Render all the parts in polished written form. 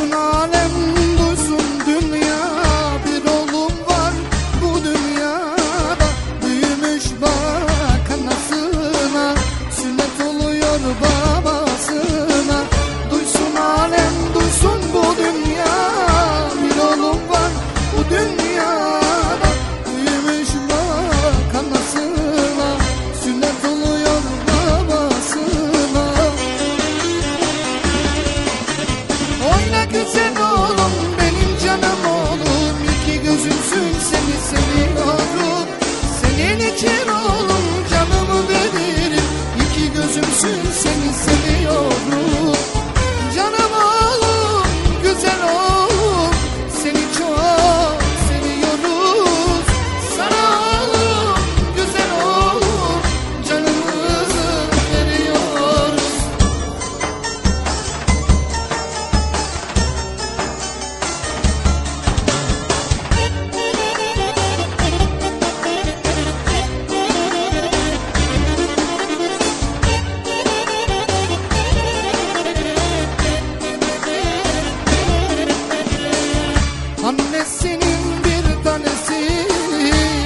Duysun alem, duysun dünya, bir oğlum var bu dünyada. Büyümüş bak anasına, sünnet oluyor babasına. Duysun alem, duysun bu dünya, bir oğlum var bu dünyada. Büyümüş bak anasına, sünnet oluyor babasına. Oyna güzel oğlum, benim canım oğlum, iki gözümsün seni seviyorum. Senin için oğlum canımı veririm, iki gözümsün seni seviyorum. Canım oğlum, güzel oğlum, seni çok seviyoruz. Sana oğlum, güzel oğlum, canımızı veriyoruz. Annesinin bir tanesi,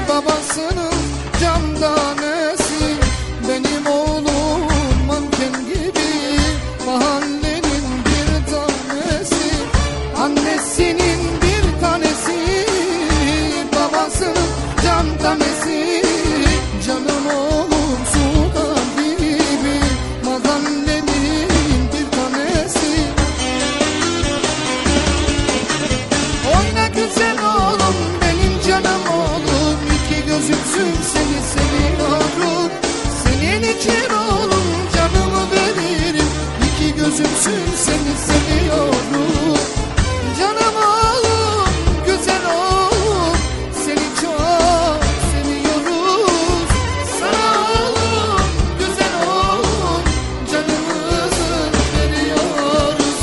babasının can tanesi. Benim oğlum manken gibi, mahallenin bir tanesi. Annesinin bir tanesi, babasının can tanesi. Canım oğlum sultan gibi, mahallenin bir tanesi. Oyna güzel oğlum, benim canım oğlum, iki gözümsün seni seviyorum. Senin için oğlum canımı veririm, iki gözümsün seni seviyorum. Canım oğlum, güzel oğlum, seni çok seviyoruz. Sana oğlum, güzel oğlum, canımızı veriyoruz.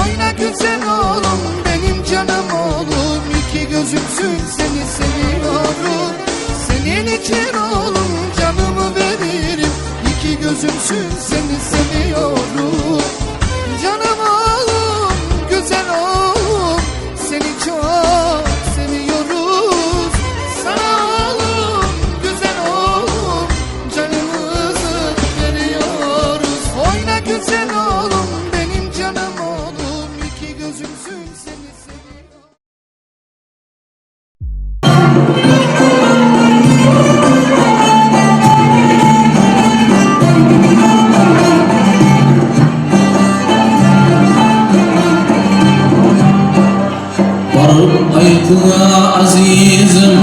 Oyna güzel oğlum, benim canım oğlum, iki gözümsün seni seviyorum. Senin için oğlum canımı veririm, iki gözümsün seni seviyorum. Canım oğlum, güzel oğlum, seni çok seviyoruz. Sana oğlum, güzel oğlum, canımızı veriyoruz. Oyna güzel oğlum, benim canım oğlum, iki gözümsün seni seviyorum. Borib aytg'a azizim,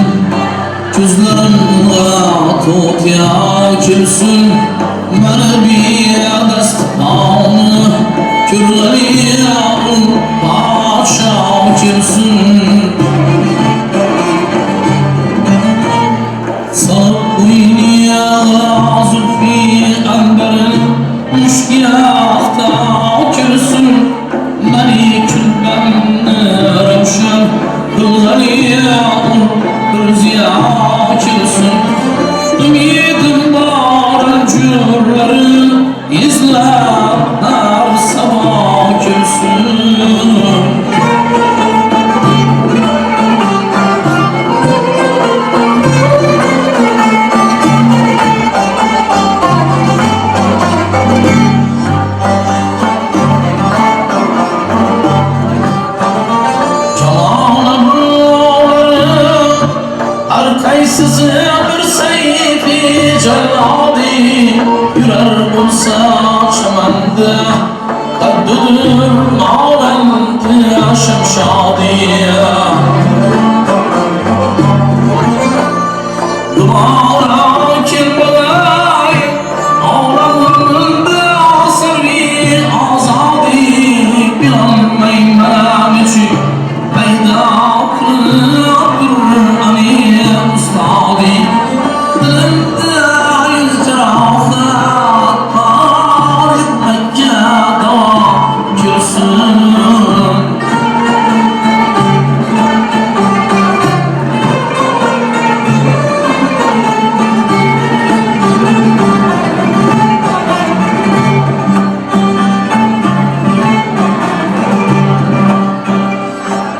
ko'zlarimga to'tiyo kelsin. Mana bedastonni ko'rgali podsho kelsin. Solib o'ynayaga zulfi anbarin mushkiyaqda kirsin. Mani kulbamni ravshan qilg'ali bir ziyo kelsin. Umidim bor, anjurlarin izlab har sabo kelsin. Sizi bir sayfi celladi Yurar bo'lsa chamanda Qaddidir monandi shamshodi Dubora kelmagay olamda sarvi ozodi Bilolmayman nechuk paydo qilib ani ustodi Dilimda yuz jarohat bor etmakka davo kelsin.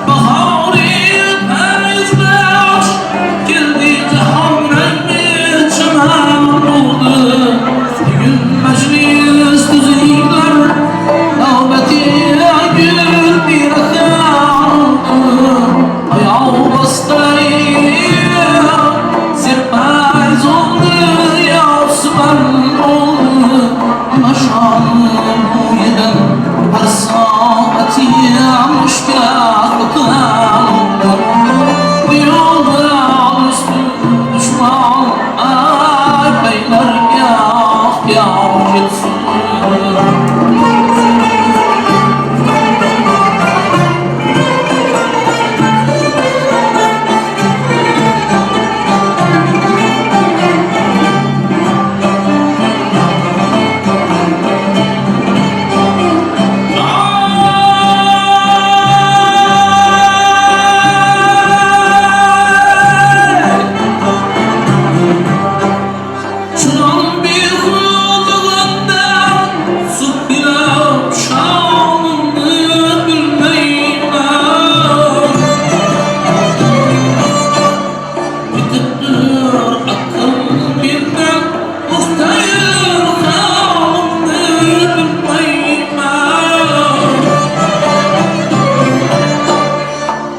Bahori payzbax keldi jahon rangi chaman bo'ldi. Bugun majlis tuzinglar navbati gul biraxan oldi. Oyoq bosdilar serpayz oldi, yosuman bo'ldi. Mashon bo'yidan har soati mushkul oldi. Bu yo'lda do'stu dushman ay paylarga ixtiyor kelsin. Şunan bir kulluğunda Subbilap şanını bilmeymen. Bitiptir akıl bilmem Muhtayır halımını bilmeymen.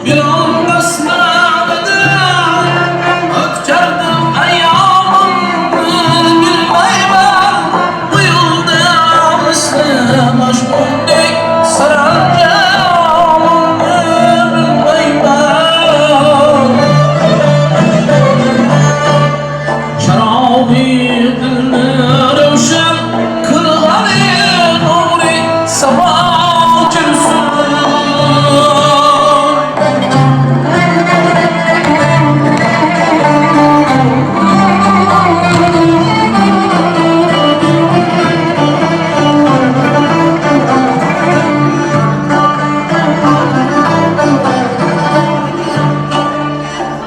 Bir an besmeleden ötkerdim ayyamımı bilmeymen. Bu yolda misli Mecnundek saranjamımı bilmeymen. Şarabi dilni rövşen kılgani nuri sabah kelsin.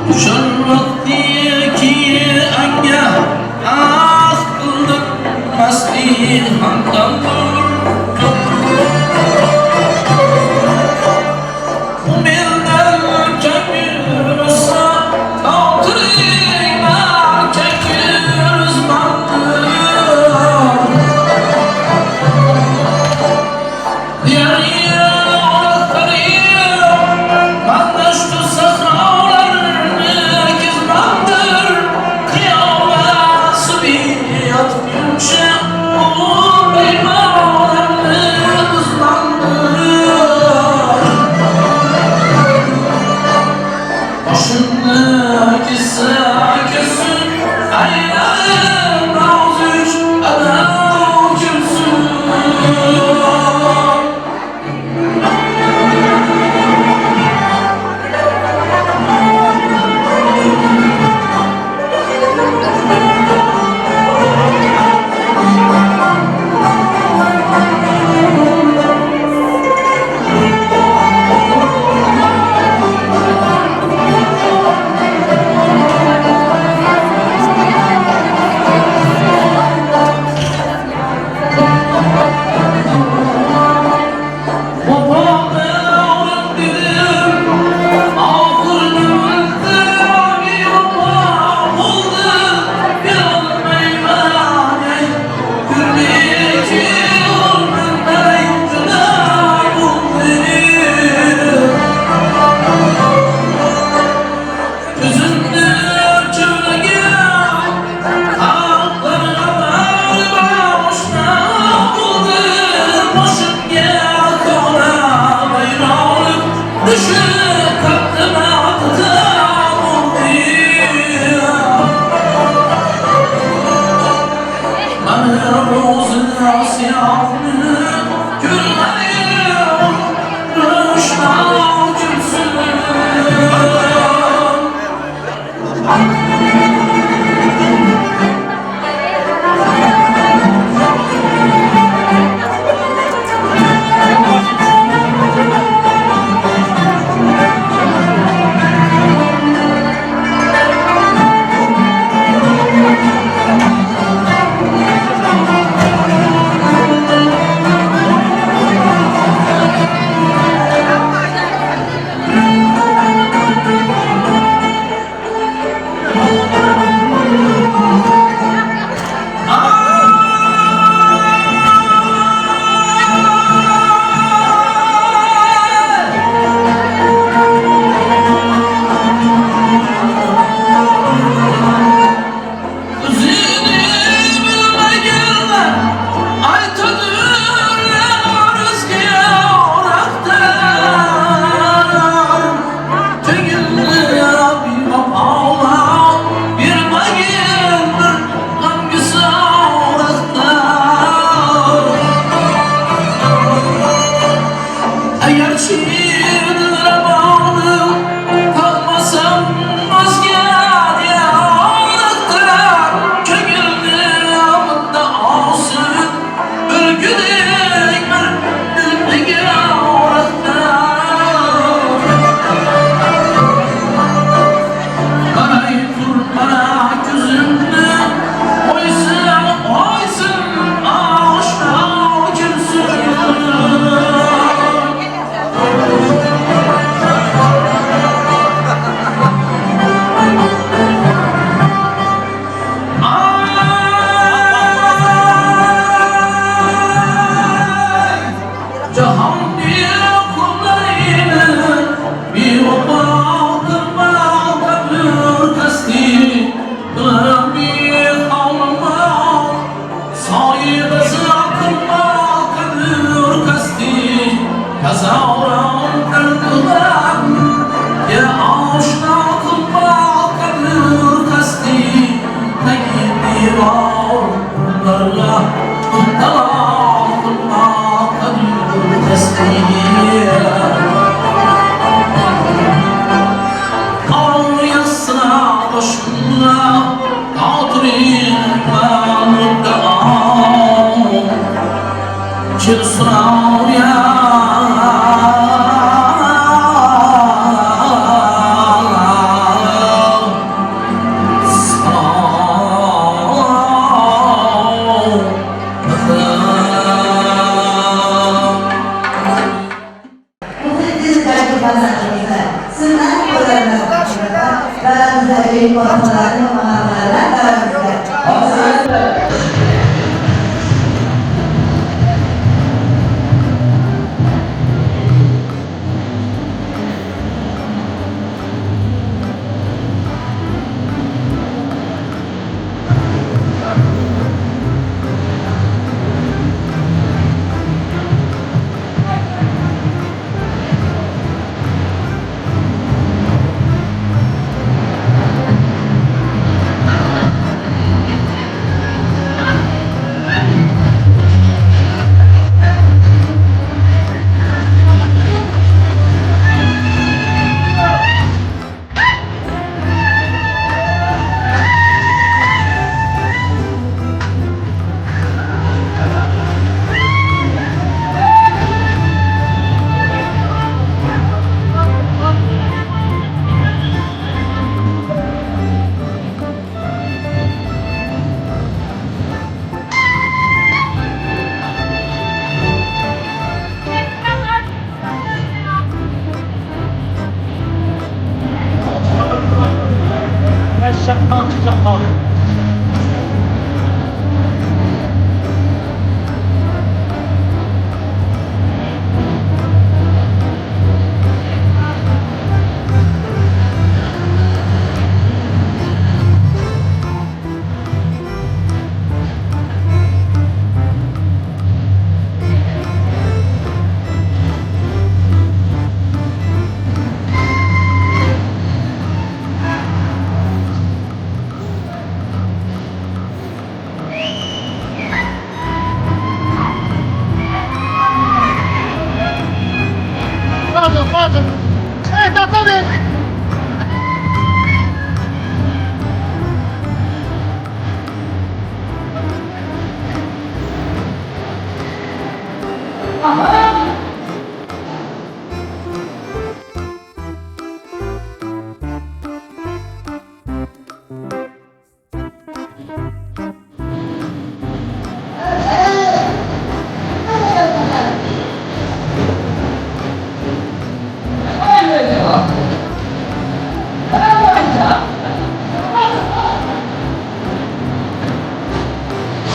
Düşer vaktiki anga ah qildim masti hamdamdur. Mendan kengirsa xotiringlar kengirzmandir. Aylarım ağzı üç adam kimsin?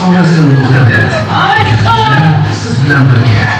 Xorazm siz bilan birga.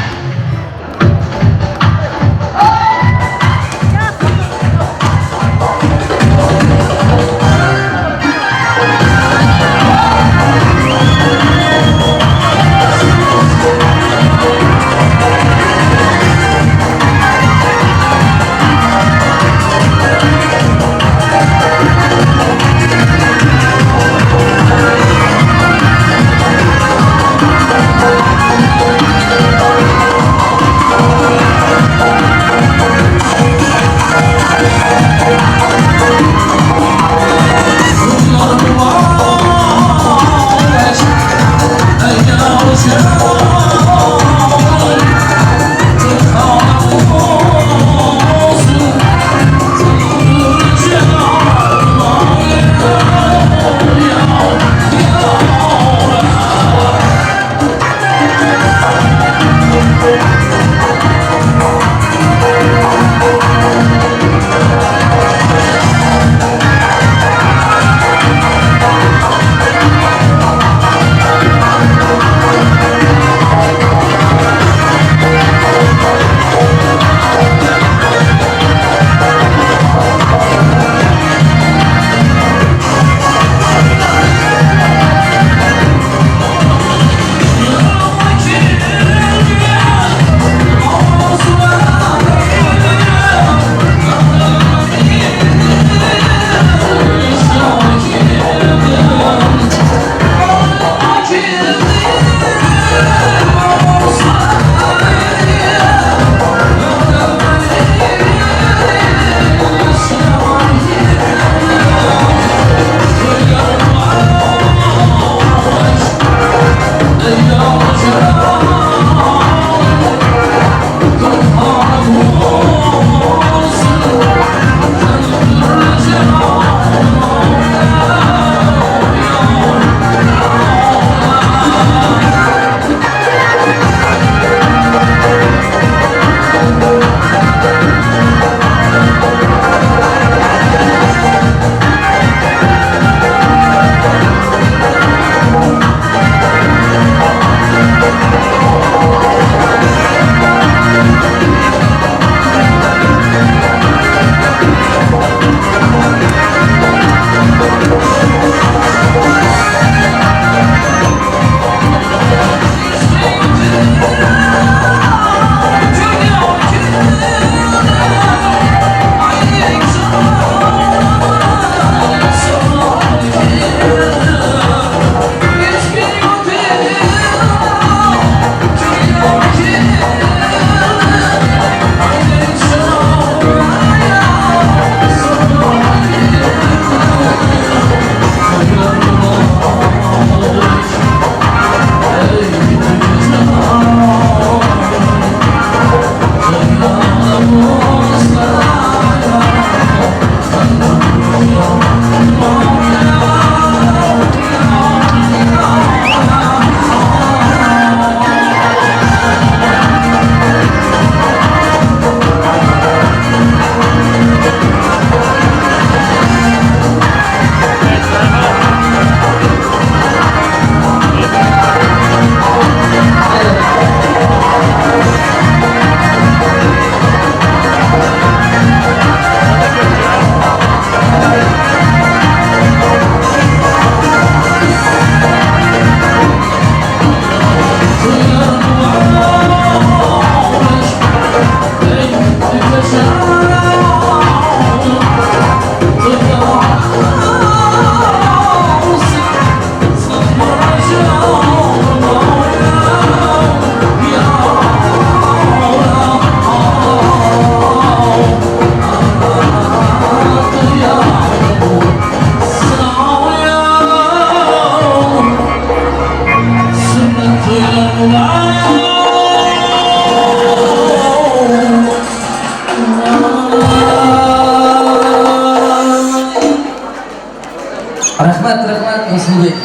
Rahmat, rahmat Rasulbek.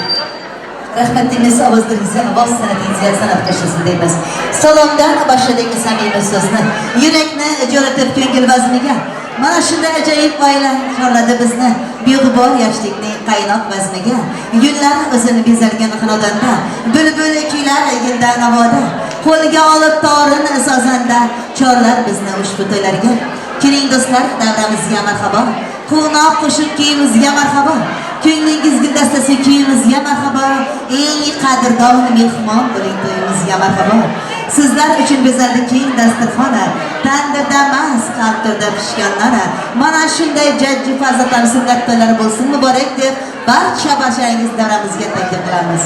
Rahmat deymiz, ovozlaringizga ovoz, san'atingizga san'at qo'shilsin deymiz. Salomdan boshladik samimiy so'zni. Yurakni jo'ratib ko'ngil vazmiga. Mana shunday ajoyib oila chorladi bizni beg'ubor yoshlikning qaynoq bazmiga. Gullar o'zini bezalgan xonadonda, bulbul kuylar gulda navoda, qo'lga olib torin sozanda chorlar bizni ushbu to'ylarga. Keling do'stlar, davramizga marhabo. Quvnoq qo'shiq kuyimizga marhabo. Ko'nglingiz guldastasi kuyimizga marhabo. Eng qadrdon mehmon bo'ling to'yimizga marhabo. Sizlar uchun bezaldi keng dasturxona, tandirda emas, qalbda pishgan nona. Mana shunday jajji farzandlar sunnat to'ylari bo'lsin muborak deb barcha barchangiz davramizga taklif qilamiz.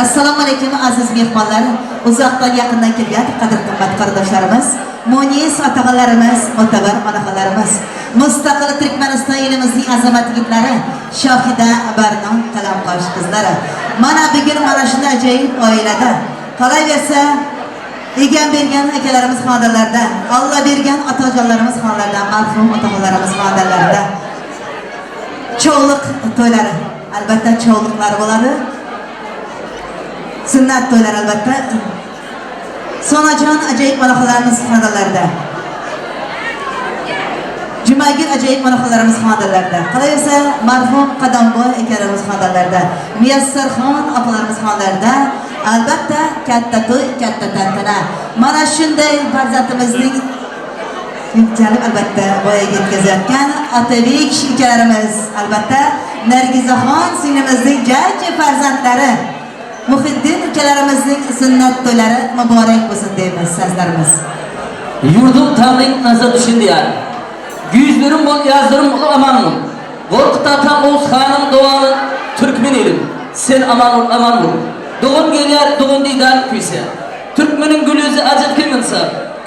Assalomu alaykum aziz mehmonlar, uzoqdan yaqindan kelgan qadr-qimmat qarindoshlarimiz, munis otaxonlarimiz, mo'tabar onaxonlarimiz, mustaqil Turkmaniston elimizning azamat yigitlari, Shohida Barno qalamqosh qizlari. Mana bugun mana shunday ajoyib oilada, qolaversa egam bergan akalarimiz xonadonlarida, Alloh bergan otajonlarimiz xonadonlarida, marhum otaxonlarimiz xonadonlarida chovliq to'ylari, albatta chovliqlar bo'ladi. Sunnat to'ylari albatta. Sonajon ajoyib onaxonlarimiz xonadonlarida. Jumagul ajoyib onaxonlarimiz xonadonlarida. Qolaversa marhum Qadamboy akalarimiz xonadonlarida, Muyassarxon opalarimiz xonadonlarida albatta katta to'y, katta tantana. Mana shunday farzandimizning yuksalib albatta voyaga yetkazayotgan Otabek ukalarimiz, albatta Nargizaxon singlimizning jajji farzandlari Muhiddin ukalarimizning sunnat to'ylari muborak bo'lsin deymiz sizlarimiz. Yurdum Tanrı'nın nazar düşündü yani. Güzlerim bol, yazlarım bol, aman ol. Korkut atam Oğuz Han'ın doğanı Türkmen elim. Sen aman ol, aman ol. Doğum geliyor, doğum didar küse. Türkmenin gül yüzü acı kıyminsa.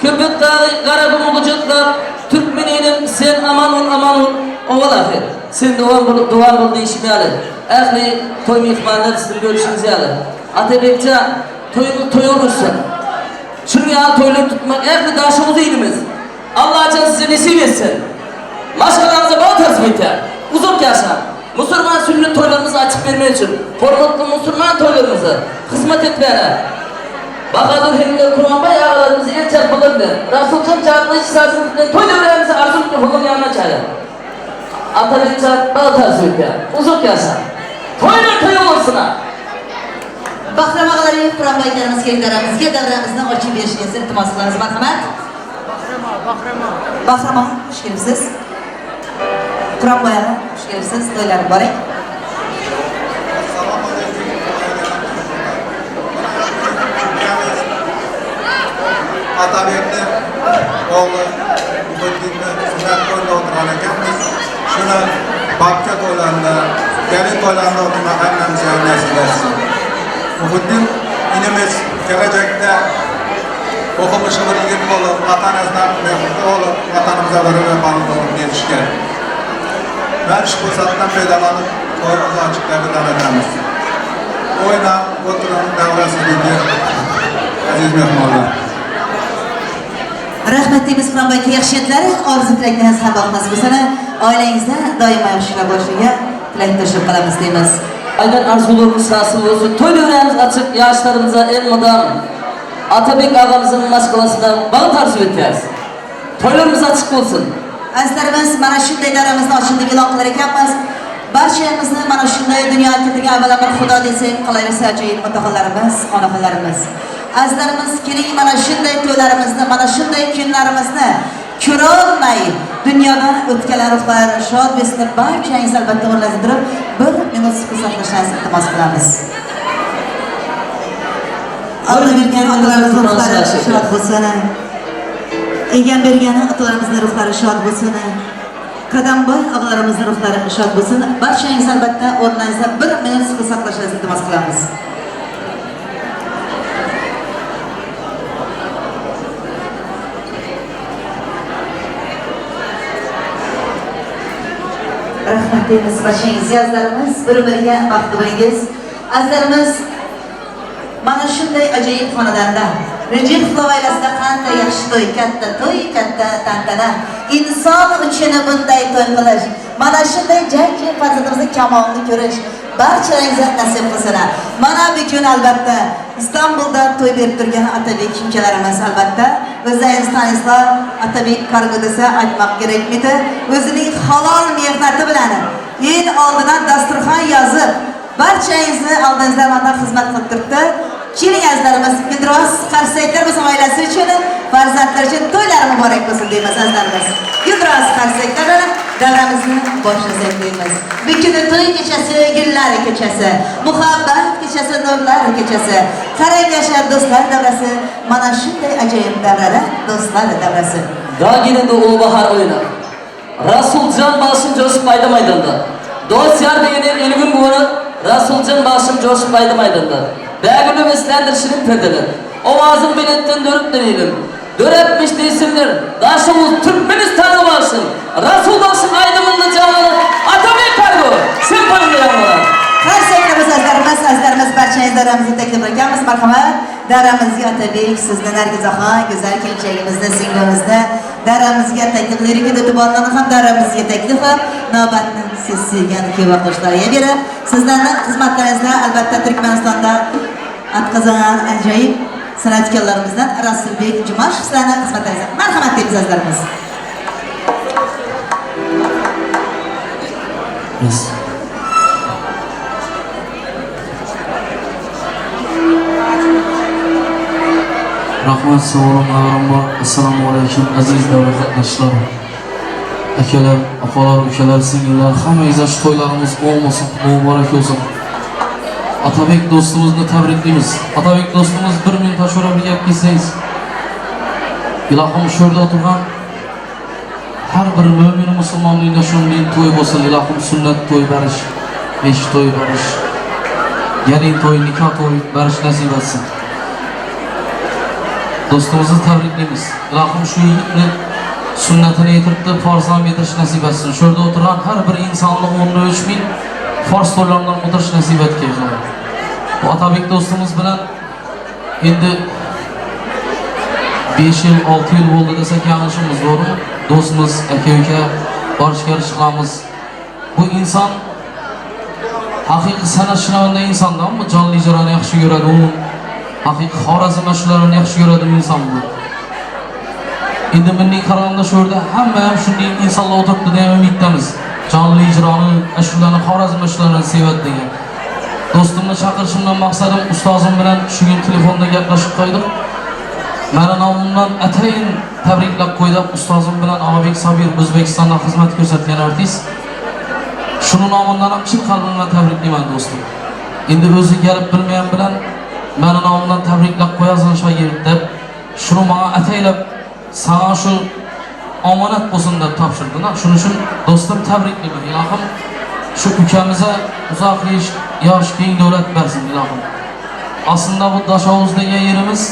Köpek dağı, kara kucaklar. Türkmen elim, sen aman ol, aman ol. Oval ahir. Sen doğan bul, doğan bul deyişimi alın. Ehli toy mihmanlar sizin görüşünüzü alın. Atabekçe, toyunu toy olursun. Şunun yağı toyları tutmak ehli daşımız elimiz. Allah can size nasip etsin. Maşkalarınıza bol tasvip et. Uzun yaşa. Musulman sünnet toylarımızı açıp vermek için, hormatlı Musulman toylarımızı hizmet etmeye. Bahadır hem de Kur'an ağalarımızı el çarpılırdı. Rasulcan çarpılı işsazımızın toy devrelerimizi arzu etme yanına çağırır. Atabekçe bol tasvip et. Uzun yaşa. Toylar toy olsun ha. Bahram ağalari, Qur'onboy akalarimiz keling davramizni ochib berishingizni iltimos qilamiz. Marhamat. Bahram aka, xush kelibsiz. Qur'onboy aka, xush kelibsiz. To'ylar muborak. Assalomu alaykum. Atabekni o'g'li Muhiddinni sunnat to'yida o'tirgan ekanmiz. Shuni babka to'ylarida, kelin to'ylarida o'tirmak hammamizga nasib etsin. Muhiddin inimiz kelajakda o'qimishli bir yigit bo'lib, ota-onasidan mehrli bo'lib, vatanimizga bir vefoli bo'lib yetishgan. Ben şu fırsattan faydalanıp toyumuzu açık etamiz. Oyna, oturun, davrasi dedi aziz mehmonlar. Rahmat deymiz Qur'onboy aka, yaxshi niyatlari, orzu tilaklaringiz ham nasib bo'lsin. Oilangizda doimo yaxshilar bo'lishiga tilakdoshlik qilamiz deymiz. Aynen arzularımız hasıl olsun. Toy devremiz açık yaşlarımıza elmadan Atabek ağamızın maşkalasından bağ tarzu eteriz. Toylarımız açık olsun. Azizlarimiz, mana shunday davramizni ochildi deb e'lon qilar ekanmiz. Barchamizni mana shunday dunyoga keltirgan avvalambor Xudo desak, qolaversa ajoyib otaxonlarimiz, onaxonlarimiz. Azizlarimiz, keling mana shunday to'ylarimizni, mana shunday kunlarimizni ko'rolmay dunyodan o'tganlar ruhlari shod bo'lsin deb barchangiz albatta o'rningizda turib bir minut sukut saqlashingizni iltimos qilamiz. Alloh bergan otalarimiz ruhlari shod bo'lsin. Egam bergan otalarimizning ruhlari shod bo'lsin. Qadamboy og'alarimizning ruhlari shod bo'lsin. Barchangiz albatta o'rningizda bir minut sukut saqlashingizni iltimos qilamiz. Rahmat deymiz barchangizga azizlarimiz, bir-biriga baxtli bo'lingiz. Azizlarimiz, mana shunday ajoyib xonadonda Rejepovlar oilasida qanday yaxshi to'y, katta to'y, katta tantana. Inson uchun bunday to'y qilish, mana shunday jajji farzandimizni kamolini ko'rish barchalaringizga nasib qilsin. Mana bugun albatta Istanbuldan to'y berib turgan Atabek ukalarimiz albatta o'zlaringiz taniysizlar, Atabek kargo desa aytmoq kerakmidi? O'zining halol mehnati bilan el oldidan dasturxon yozib, barchangizni oldingizda mana xizmat qilib turibdi. Keling azizlarimiz, Guldiroz qarsaklar bo'lsin oilasi uchun, farzandlar uchun to'ylari muborak bo'lsin deymiz azizlarimiz. Guldiroz qarsaklar bilan davramizni boshlasak deymiz. Bugun to'y kechasi, gullar kechasi, muhabbat kechasi, nurlar kechasi. Qarang yashar do'stlar davrasi, mana shunday ajoyib davrada do'stlar davrasi. Dağ ulu bahar oynar. Rasulcan başım coşup aydı maydanda. Dost yar degenen elgün buğunu Rasulcan başım coşup aydı maydanda. Bägülüm islendir şirin perdeler. Ovazım biletten dönüp dönelim. Dönetmiş desinler. Daşımız Türkmenistan'ı başım. Rasul başım aydımında canını. Atabek kargo. Senfonimde yanına. Qarsaklarimiz azizlarimiz, azizlarimiz barchangiz davramizni taklif ekanmiz. Marhamat. Davramizga Atabek, sizni Nargizaxon, go'zal kelinchagimizni, singlimizni davramizga taklif qilaylik. E'tiborlarni ham davramizga taklif qilib, navbatni siz sevgan kuyov qo'shiqlarga berib, sizlarni xizmatlaringizda albatta Turkmanistonda at qozongan ajoyib san'atkorlarimizdan Rasulbek Jumashev sizlarni xizmatlaringizda. Marhamat deymiz azizlarimiz. Yes. Rahmat, savolim avvalambor. Assalomu alaykum aziz davra qatnashchilari. Akalar, opalar, ukalar, singillar, hammangizga shu to'ylarimiz bo'lsin, muborak bo'lsin. Atabek do'stimizni tabriklaymiz. Atabek do'stimiz bir minut ashura bir gap kelsangiz. Ilohim shu yerda o'tirgan har bir mo'min musulmonning shunday to'y bo'lsin, ilohim sunnat to'y berish, beshik to'y berish, yarim to'y, nikoh to'y berish nasib etsin. Do'stimizni tabriklaymiz. Ilohim shu yigitni sunnatini yetiribdi, farzand yetirish nasib etsin. Shu yerda o'tirgan har bir insonni 13 ming fors to'ylaridan o'tirish nasib etgay Xudo. Bu Atabek do'stimiz bilan endi 5 yil, 6 yil bo'ldi desak yanglishimiz, to'g'rimi? Do'stimiz, aka-uka, borish kelish qilamiz. Bu inson haqiqiy san'at shinavanda insondan bu jonli ijroni yaxshi ko'radi u. Haqiqiy Xorazm ashulalarini yaxshi ko'radi inson bu. Endi bunday qaraganda shu yerda hamma ham shunday insonlar o'tiribdi degan umiddamiz. Jonli ijroni, ashulani, Xorazm ashulalarini sevadi degan. Do'stimni chaqirishimdan maqsadim ustozim bilan shu kun telefonda gaplashib qo'ydik. Meni nomimdan atayin tabriklab qo'ydi. Ustozim bilan Og'abek Sobir O'zbekistonda xizmat ko'rsatgan artist. Shuni nomidan ham chin qalbimdan tabriklayman do'stim. Endi o'zi kelib bilmagan bilan meni nomimdan tabriklab qo'yasan shogird deb shuni menga ataylab sana shu omonat bo'lsin deb topshirdi. Shuning uchun do'stim tabriklayman. Ilohim shu ukamizga uzoq yosh keng davlat bersin ilohim. Aslında bu Daşavuz degan yerimiz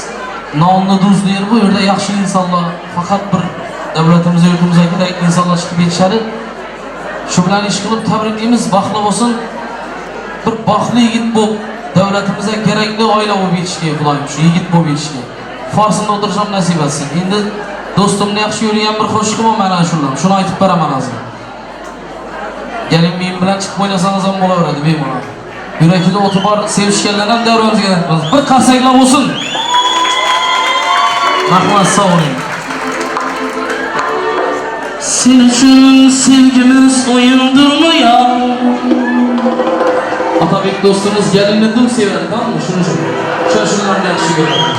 nonli tuzli yer bu yerda yaxshi insonlar faqat bir davlatimizga yurtimizga kerak insonlar chiqib yetishadi. Shu bilan ish qilib tabriklaymiz, baxtli bo'lsin. Bir baxtli yigit bo'lib davlatimizga kerakli oila bo'lib yetishgay Xudoyim, shu yigit bo'lib yetishgay. Forsunda o'tirish ham nasib etsin. Endi do'stimni yaxshi ko'rgan bir qo'shig'im bor mana shundan. Shuni aytib beraman hozir. Keling men bilan chiqib o'ynasangiz ham bo'laveradi bemalol. Yurakida o'ti bor sevishganlar ham davramizga aytamiz. Bir qarsaklar bo'lsin. Rahmat, sog' bo'ling. Sen uchun sevgimiz o'yindirmi ya? Atabek do'stimiz gelinni dim sevadi, tamammi? Shuni shu. Shularni yaxshi ko'radi.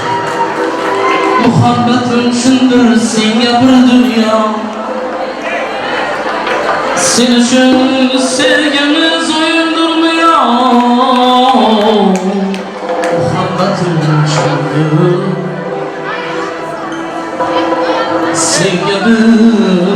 Muhabbatim shundir senga bir dunyo. Sen uchun sevgimiz o'yindirmi ya? Muhabbatim shundir senga bir dunyo.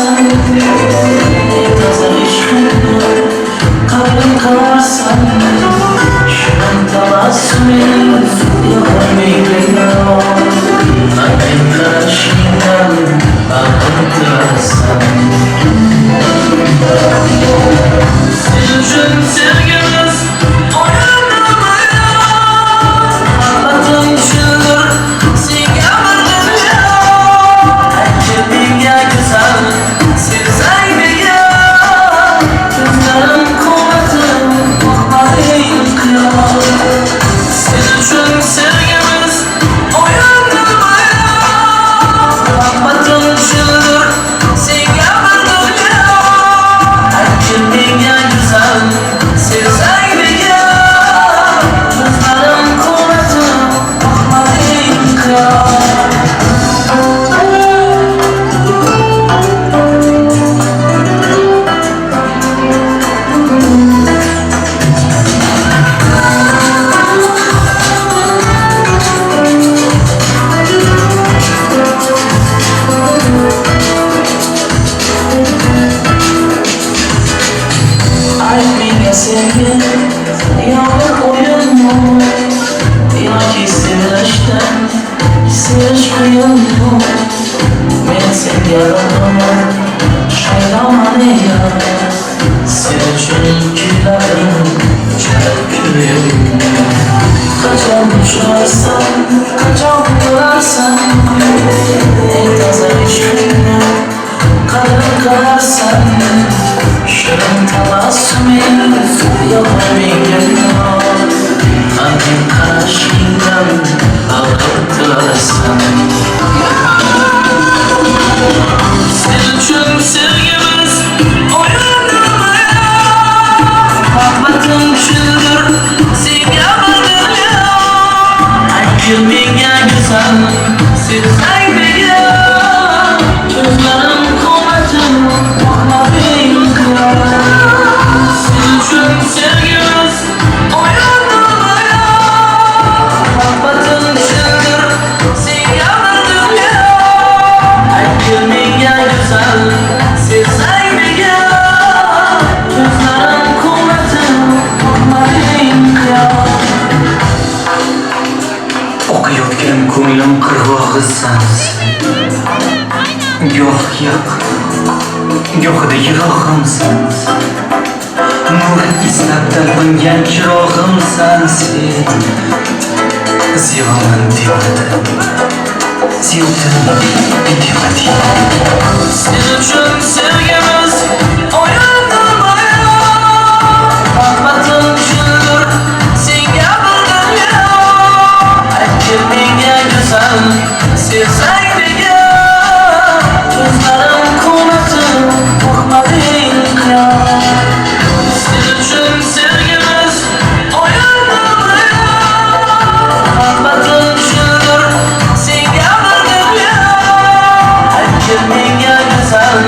qararsan, eng toza ishqimni qadrin qilarsan. Shirin tabassuming yoqar menga yor, qanday qarashingdan bag'irtirasan. Sen uchun sevgimiz o'yinmi yo, muhabbatim shundir senga bir dunyo. Aytgin menga go'zal, sevsang menga, ko'zlarim quvvatim, boqmading qiyo. Sen uchun sevgimiz o'yinmi yo, muhabbatim shundir senga bir dunyo. Aytgin menga go'zal, sevsang menga, ko'zlarim quvvatim, boqmading qiyo. Ayt menga sevgi yo bir o'yinmi, yoki sevilishdan sevish qiyinmi? Men senga bir umr shaydoman yor, sen uchun kuyladim chalib kuyim. Qachon uchrarsan, qachon ko'rarsan, eng toza ishqingni qadrin qilarsan. Shirin tabassuming yoqar menga yor, g'amgin qarashingdan bag'irtirasan. Sen uchun sevgimiz o'yinmi yo, muhabbatim shundir senga bir dunyo. Aytgin menga go'zal, sevsang menga, ko'zlarim quvvatim, boqmading qiyo. Sen uchun sevgimiz o'yinmi yo, muhabbatim shundir senga bir dunyo. Aytgin menga go'zal, sevsang menga, ko'zlarim quvvatim, boqmading qiyo. Oqayotgan ko'nglim qirg'og'isan sen. Goh yaqin, gohida yirog'imsan sen. Nur izlab talpingan chirog'imsan sen. Sevaman demadim, sevdim demading. Sen uchun sevgimiz o'yinmi yo, muhabbatim shundir senga bir dunyo. Aytgin menga go'zal, sevsang menga, ko'zlarim quvvatim, boqmading qiyo. Sen uchun sevgimiz o'yinmi yo, muhabbatim shundir senga bir dunyo. Aytgin menga go'zal,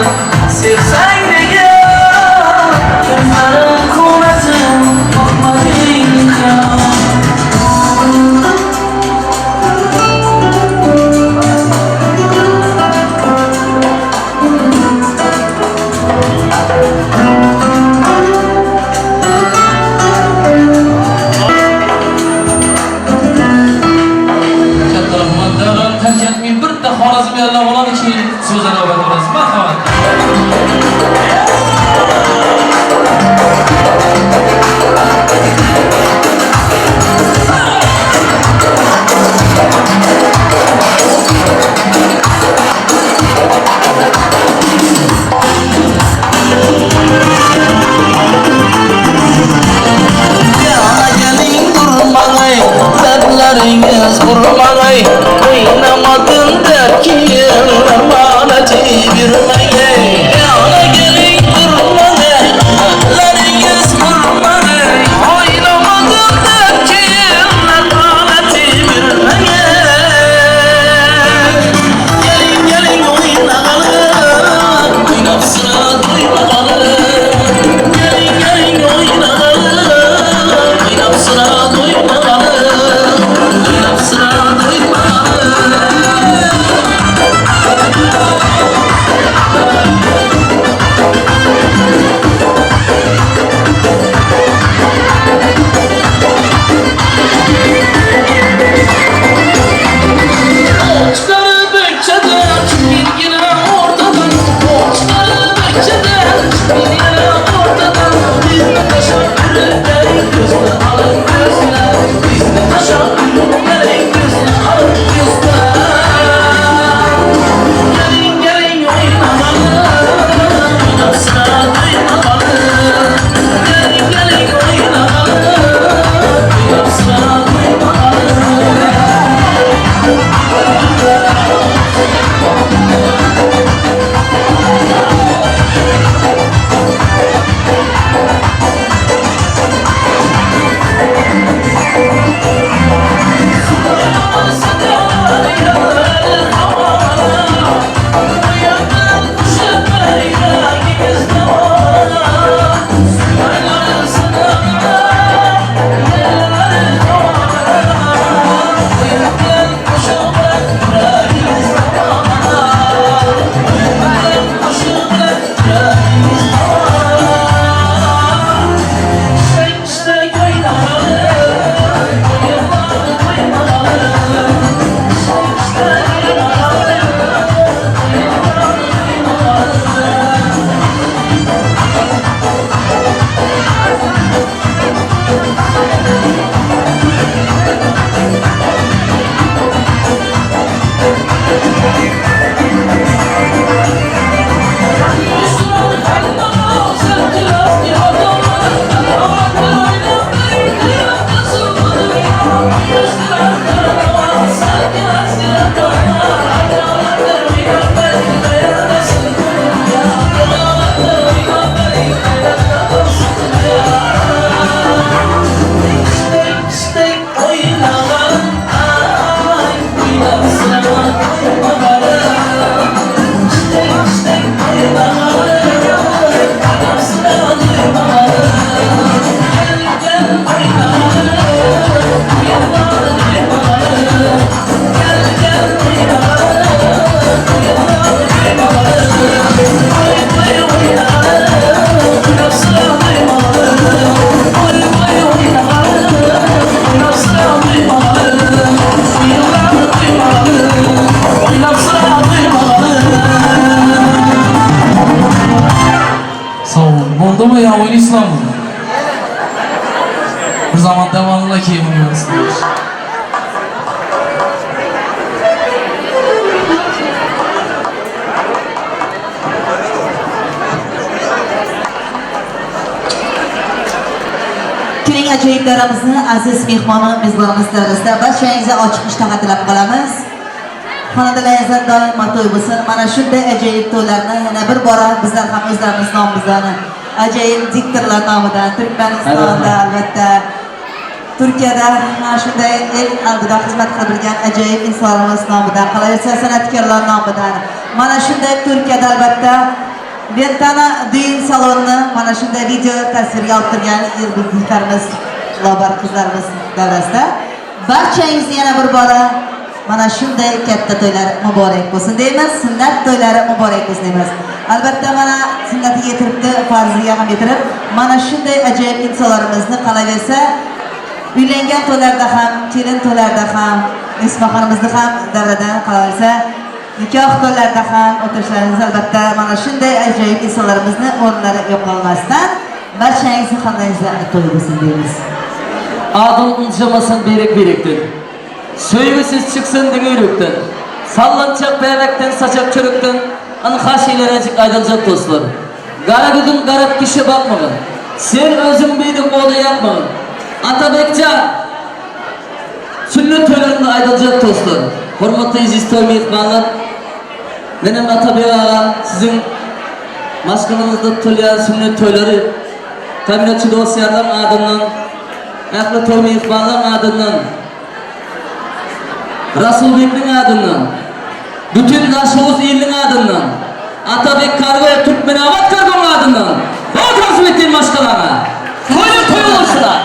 Bo'ldimi yo o'ynaysizlarmi? Bir zaman davomida keyin o'ynaymiz. Kunning ajoyib davramizni aziz mehmoni mezbonimiz davrasida barchangizga ochiq ishtaha tilab qolamiz. Xonadonlaringizda doimo to'y bo'lsin. Mana shunday ajoyib to'ylarni yana bir bora bizlar ham o'zlarimiz nomimizdan, ajoyib diktorlar nomidan, Turkmanistonda albatta, Turkiyada mana shunday el oldida xizmat qilib bilgan ajoyib insonlarimiz nomidan, qolaversa san'atkorlar nomidan, mana shunday Turkiyada albatta Ventana düğün salonini mana shunday video tasvirga olib turgan yigitlarimiz, lobar qizlarimiz davrasida barchangizni yana bir bora mana shunday katta to'ylar muborak bo'lsin deymiz, sunnat to'ylari muborak bo'lsin deymiz. Albatta mana sunnatiga yetiribdi, farziga ham yetirib, mana shunday ajoyib insonlarimizni qolaversa uylangan to'ylarda ham, kelin to'ylarda ham, Ismoxonimizni ham davradan qolaversa nikoh to'ylarida ham o'tirishlaringiz albatta mana shunday ajoyib insonlarimizni o'rinlari yo'qolmasdan barchangizni xonadoningizda to'y bo'lsin deymiz. Adın uncamasın berek berekten. Söygüsüz çıksın düngürükten. Sallanacak bebekten, saçak çörükten. Anha şeyler aydılacak dostlar. Qara gözün qarab kişi bakmağın. Sen özün beydik oğlu yapmağın. Atabekcan sünnet toylarında aydılacak dostlar. Hurmatli aziz toy mehmonlar. Benim Atabek ağa sizin maşqalangizda tutatilgan sünnet toylari ta'minotchi do'stlarlar adından, ahli toy mehmonlar adından, Rasulbekning adından, bütün Daşoğuz elinin adından, Atabek Kargo Türkmenabad Kargo'nun adından, bol hizmetli maşqalana, to'ylar to'y bo'lsinlar.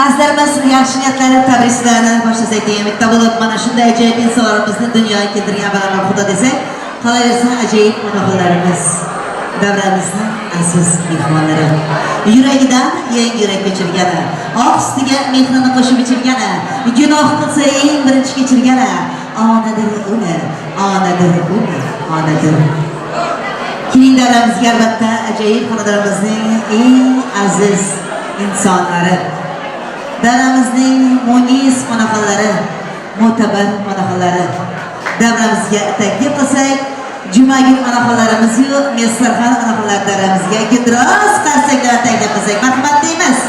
Azizlarimiz, yaxshi niyatlarni, tabriklarni boshlasak degan bitta bo'lib, mana shunday ajoyib insonlarimizni dunyoga keltirgan avvalambor Xudo desak, qolaversa ajoyib onaxonlarimiz, davramizni aziz mehmonlari, yuragidan yangi yurak kechirgani, oq sutiga mehrini qo'shib ichirgani, gunoh qilsa eng birinchi kechirgani, onadir uni, onadir uni, onadir. Keling davramizga albatta ajoyib xonadonimizning eng aziz insonlari, davramizning munis onaxonlari, mo'tabar onaxonlari davramizga taklif qilsak, Jumagul onaxonlarimiz-yu Mesarxon onaxonlar davramizga gudroz qarsaklar taklif qilsak, marhamat deymiz.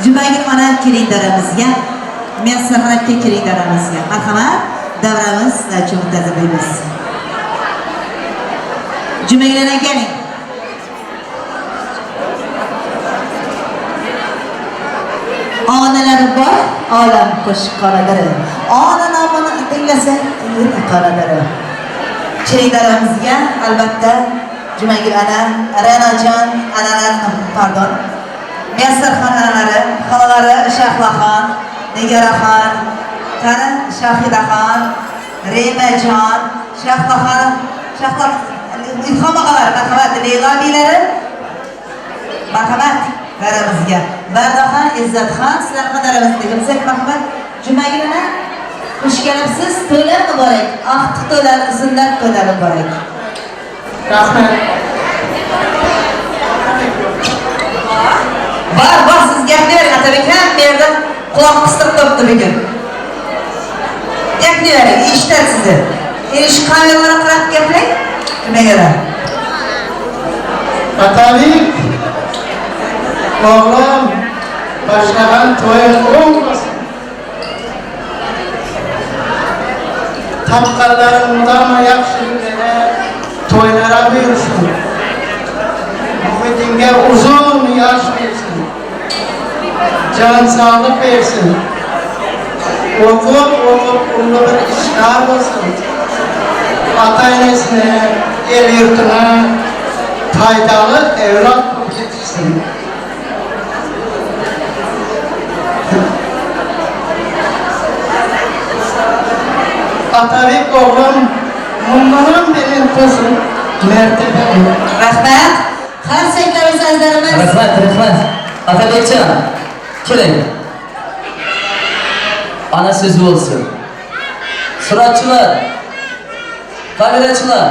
Jumagul ona keling davramizga, Mesarxon aka keling davramizga. Marhamat, davramiz sizlar uchun muntazir deymiz. Jumagul ona keling. Onalari bor, olam qo'shqonadir. Ona nomini tinglasa, qonadir. Keling daramizga albatta Jumagul ana, Ra'nojon analar, pardon, Mesarxon analari, xolalari Shahlaxon, Nigoraxon, qani Shohidaxon, Remajon, Shahlaxon, Shahla Ilhom og'alari, marhamat, Leylo biylari, marhamat daramizga. Bardaxon, Izzatxon, sizlarni daramizga kelsak, marhamat. Jumagul ona, xush kelibsiz. To'ylar muborak. Oqtiq to'ylar, sunnat to'ylari muborak. Rahmat. Bor, bor, siz gapni bering, Atabek hamma yerda quloq qistirib turibdi bugun. Gapni bering, eshitadi sizni. Erish kameralarga qarab gaplang. Nimaga? Atabek o'g'lim boshlagan to'ying o'ng bo'lsin. Topganlaring mudoma yaxshiliklarga, to'ylara buyursin. Muhitingga uzun yosh bersin. Can sog'lik bersin. O'qib, o'qib ulug' bir ishlar bo'lsin. Ota-onasini, el yurtini foydali evlat bo'lib yetishsin. Atabek o'g'lim bundan benim kızım mertebe. Rahmat. Qarsaklarimiz azizlarimiz. Rahmat, rahmat. Atabekjon, keling. Ana so'zi bo'lsin. Suratchilar, kamerachilar,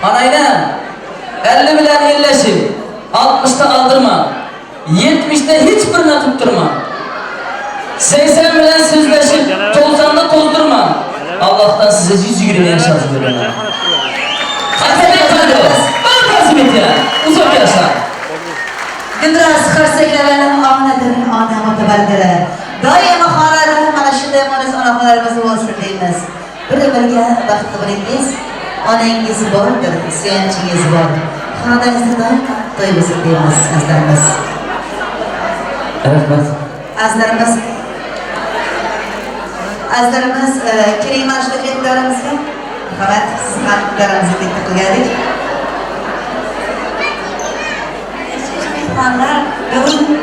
Anayla 50 bilen elleşip, 60'ta aldırma, 70'te hiçbirine tutturma. 80 bilen sözleşip, 90'da tozdurma. Allah'tan size 120 yaşasın veriyorum. Atabek Kadirov, ben tasvip ediyorum. Uzak yaşa. Guldiroz qarsaklarini onadir, ona mo'tabardir. Doimo xonalari mana shunday munis onaxonlarimiz bo'lsin deymiz. Bir-birga baxtli bo'lingiz, onangiz bordir, suyanchingiz bor. Xonadoningizda doimo to'y bo'lsin deymiz azizlarimiz. Rahmat. Azizlarimiz, azizlarimiz, keling mana shu daramizga. Marhamat, siz ham daramizga taklif qilgandik. Mehmonlar, bugün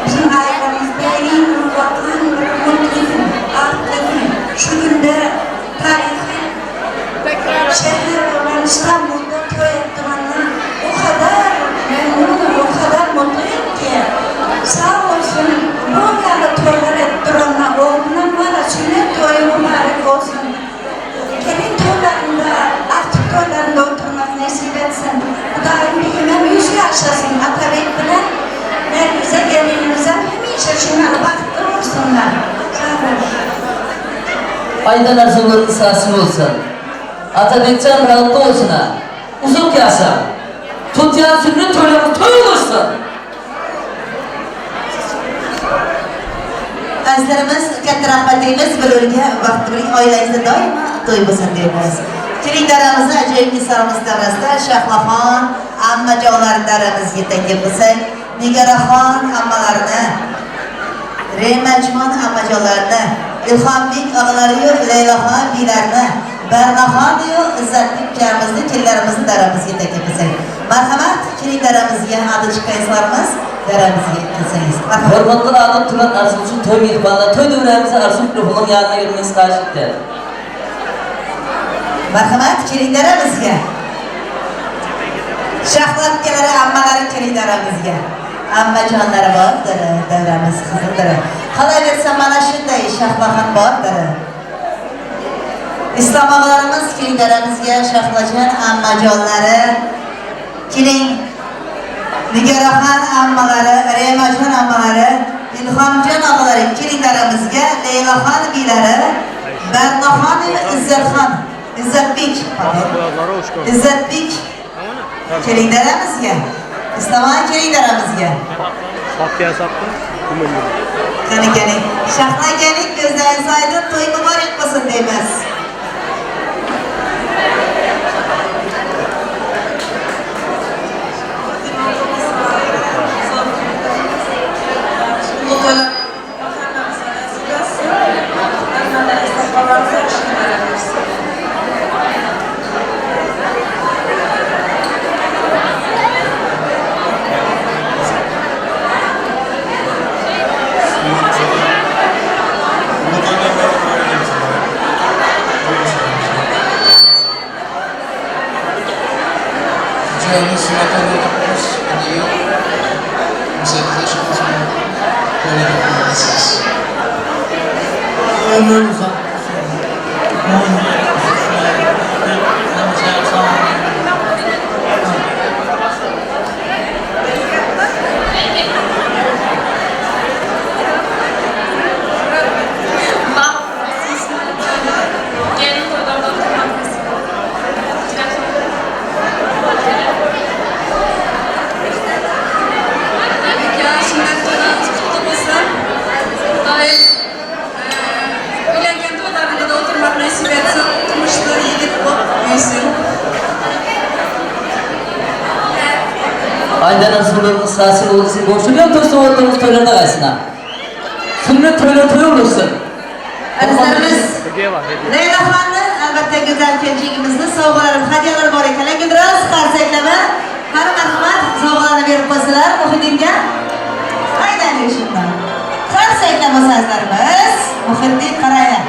bizim ailemizde en vatan mutlu gün, bahtlı gün. Şu günde tarihi şehir olan İstanbul'da toy ettirenler o kadar memnunum, o kadar mutluyum ki. Sağ olsun, bu kadar toylar ettirenler oğluna bana sünnet toyu mübarek olsun. Gelin toylarında, artık toylarında oturmak nasip etsin. Daim bir hemen yüzü yaşasın Atabek bilen Nergize gelinimize hemişe şunlar baktı olsunlar. Sağ olun. Aydan arzuların sası olsun. Atabekcan rahatlı olsun ha. Uzun yaşa. Tutyan sünnet toylarımız toy olursun. Azizlarimiz, katta rahmat deymiz. Bir-biriga vaqt biring, oilangizda doimo to'y bo'lsin deymiz. Keling daramizda ajoyib insonimiz davrasida Shahlaxon ammajonlar daramizga taklif qilsak, Nigoraxon ammalarini, Remajmon ammajonlarini, Ilhombek og'alariyu Laylaxon biylarini, Barnaxon-yu Izzatbek ukamizni, kelinlarimizni daramizga taklif qilsak. Marhamat, keling daramizga adi chiqqan insonlarimiz daramizga kelsangiz. Marhamat. Hurmatli adım Turan Arzumcu toy mehmonlar, toy davramizni Arzu mikrofonun yanına gelmeniz xahish etadi. Marhamat, keling daramizga. Shahlo ukalari, ammalari keling daramizga. Ammajonlari bordir, davramiz qizildir. Qolaversa mana shunday Shahloxon bordir. Islom og'alarimiz keling daramizga, Shahlojon ammajonlari keling. Nigoraxon ammalari, Remajon ammalari, Ilhomjon og'alari keling daramizga, Laylaxon biylari, Barnoxon va Izzatxon, Izzatbek, pardon. Izzatbek keling daramizga. Islomon keling daramizga. Qani keling. Shahlo keling, ko'zlaringiz oydin, to'y muborak bo'lsin deymiz. Aydan arzularınız hasıl olsun. Boşluğun toy soğuklarımız toylarına gelsin ha. Sünnet toylar toy olursun. Azizlarimiz, Laylaxonni albatta go'zal kelinchigimizni sovg'alari, hadyalar bor ekan. Lekin biroz qarsaklama. Qani marhamat, sovg'alarni berib qo'ysalar Muhiddinga. Aynan shundan. Qarsaklama azizlarimiz. Muhiddin qaraya.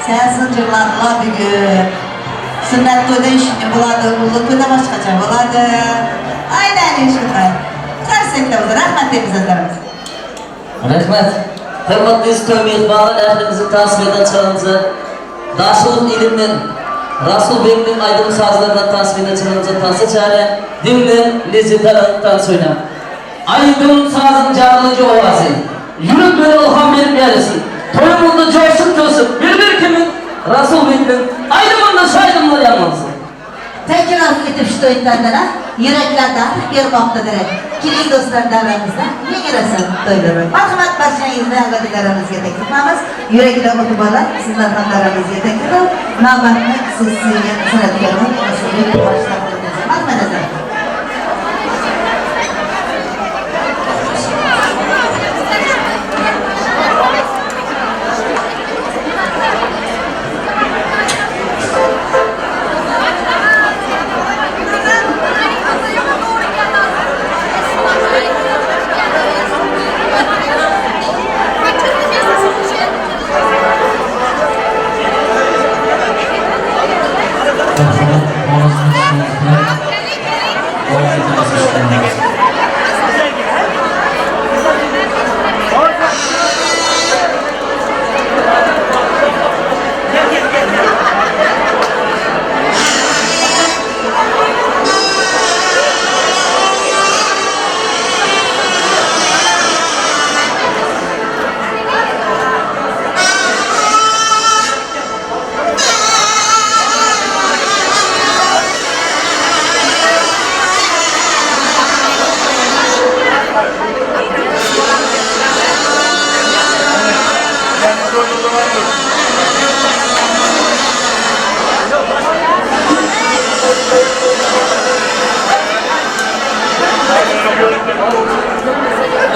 Sen zincirlanma bugun. Sunnat to'yda ishni bo'ladi, ulug' to'yda boshqacha bo'ladi. Aynan shundan. Qarsaklama, rahmat deymiz azizlarimiz. Rahmat. Hurmatli to'y mehmonlar, ahlimizni tasvirdan chiqaramiz. Daşılık ilimden, Rasulbekning aýdym sazlaryna tasbihine çynyňça tansa çäre, diňle, lezzet alyp tans oýna. Aýdym sazyň jadylyjy owazy, ýürek bere ylham berip ýaýrasyn. Toýumyzda joşup-joşup, bilbil kimin Rasulbekniň aýdymynda şu aýdymlar ýaňlansyn. Takror etib shu to'y tantana yuraklardan bermoqdadir. Keling do'stlar, davramizda ming rasul to'ylar. Marhamat, barchangizni albatta davramizga taklif qilamiz. Yuraklar o'tib borlar, sizlar ham davramizga taklif qilib, navbatni siz sevgan san'atkorlar Rasulbek boshlab qo'yamiz. Marhamat azizlar. Marhamat, ovozini bilan davom etamiz eshitganimiz.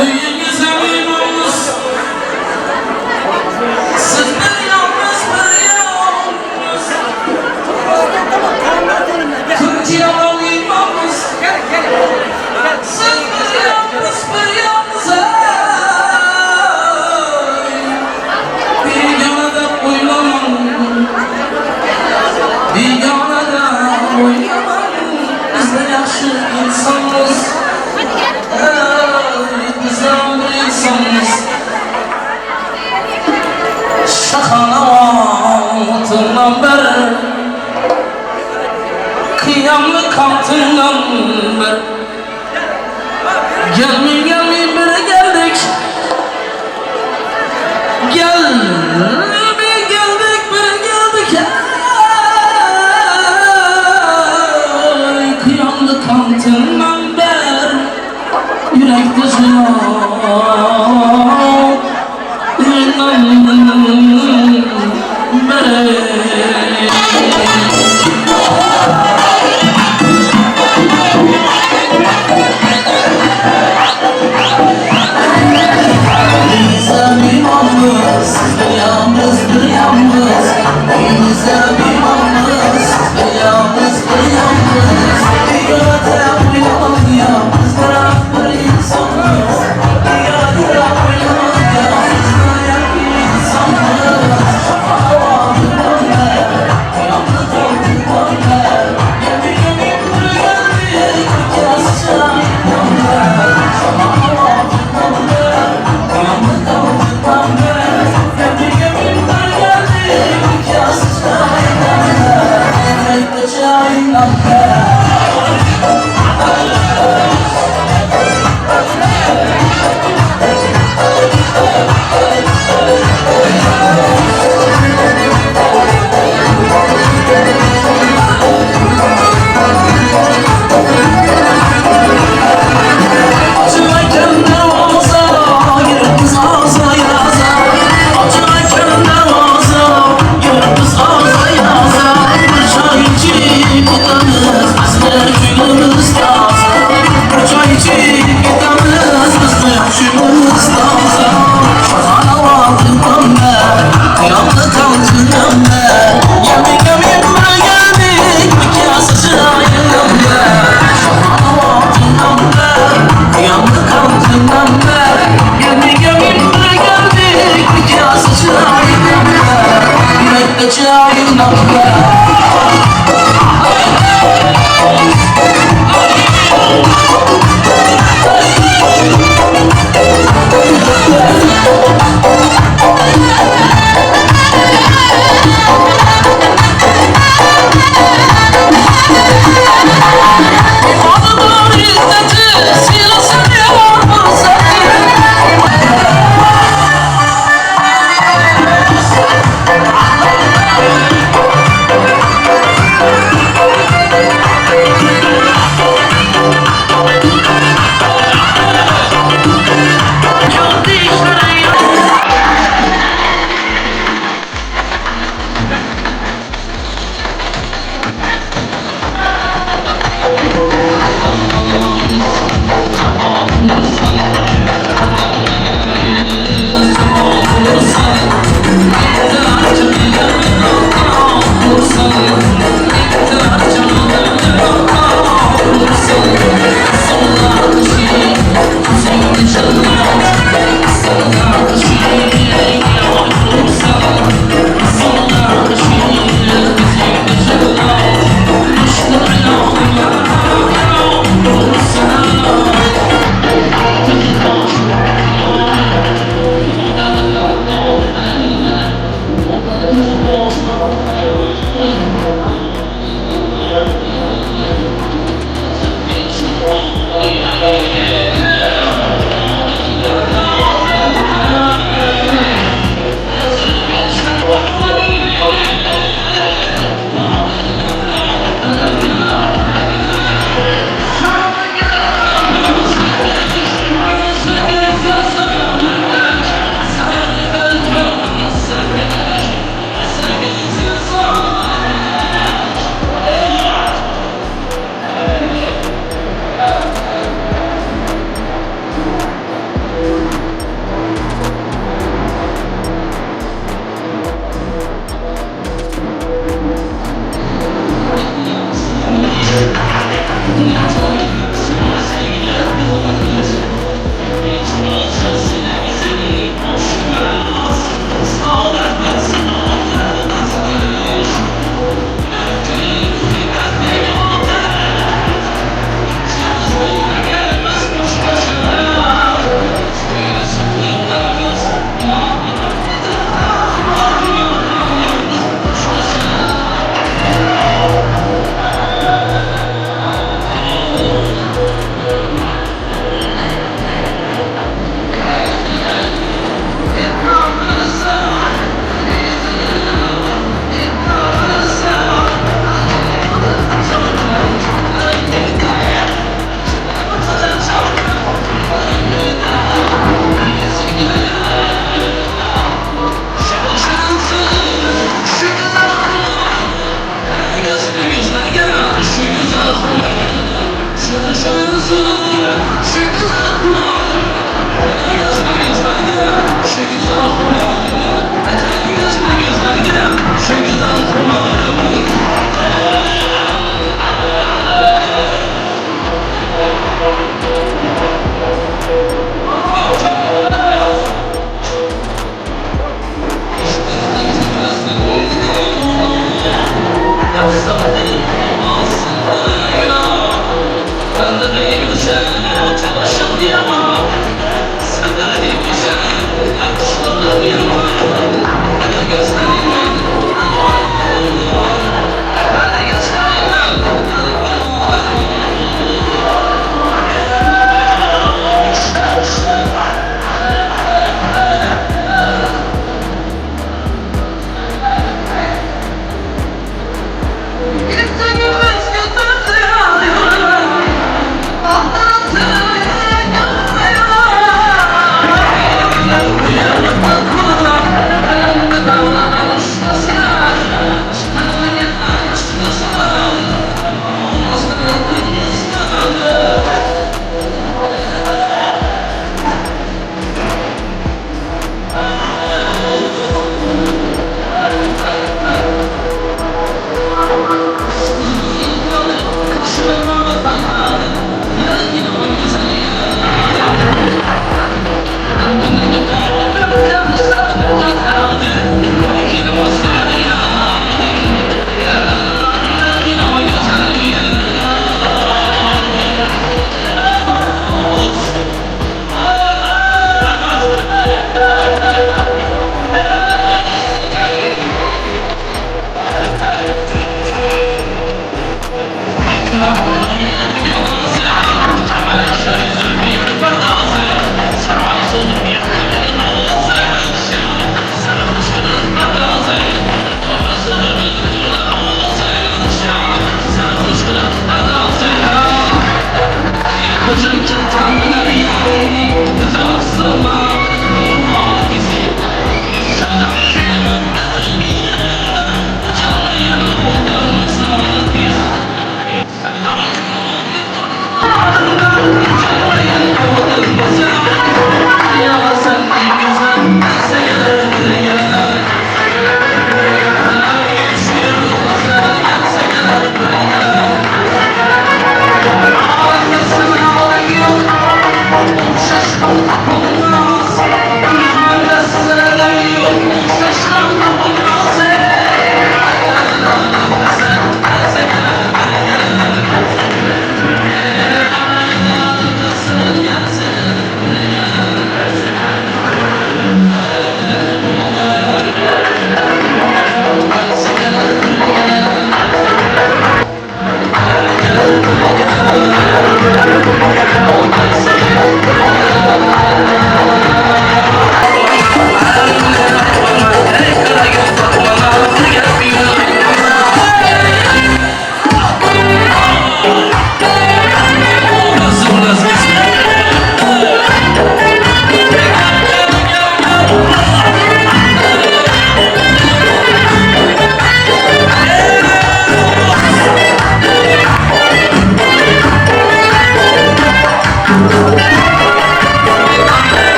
Uyingiz aminmiz, siz bir yalnız bir yalnız. Türkiye'nin imamız, siz bir yalnız bir yalnız. Begonada o'ylamam, begonada o'ylamam. Bizlar yaxshi insonmiz. Bizlar bir insonmiz. Shahona otindan bir, qiyamli qamtindan bir. Gelmi gelmi bir geldik. Gelmi geldik bir geldik. Ey, qiyamli qamtindan bir. Yürekte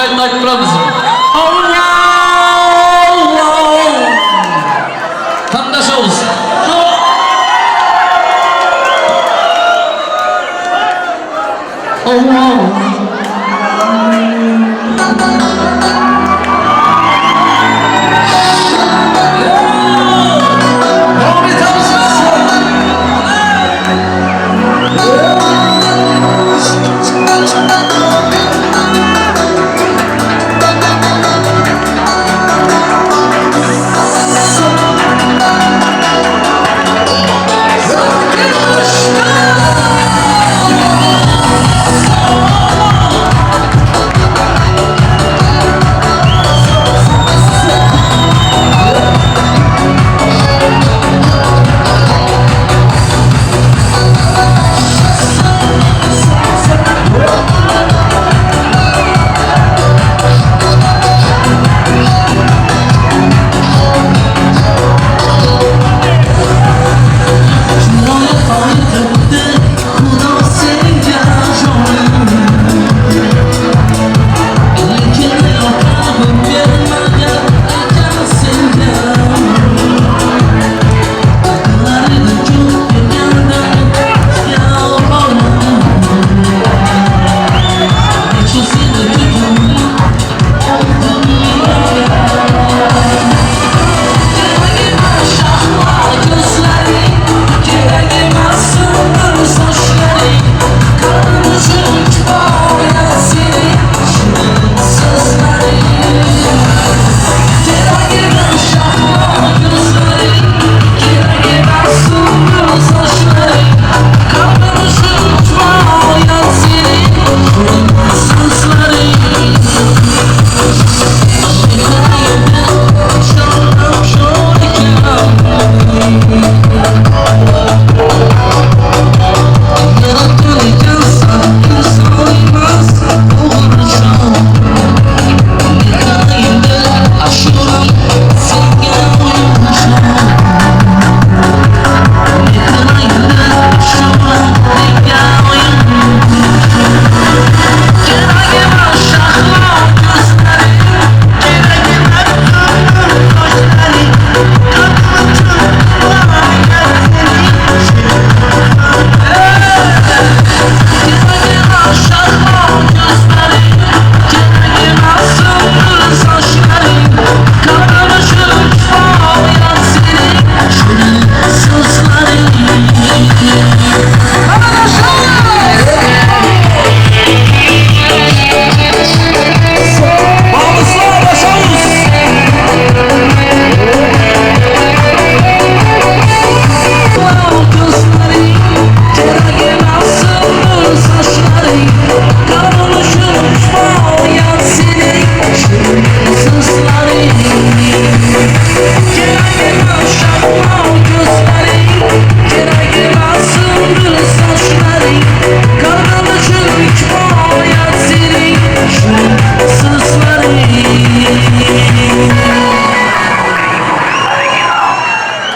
Ikki aytib aytib turamiz. Tanlashovuz.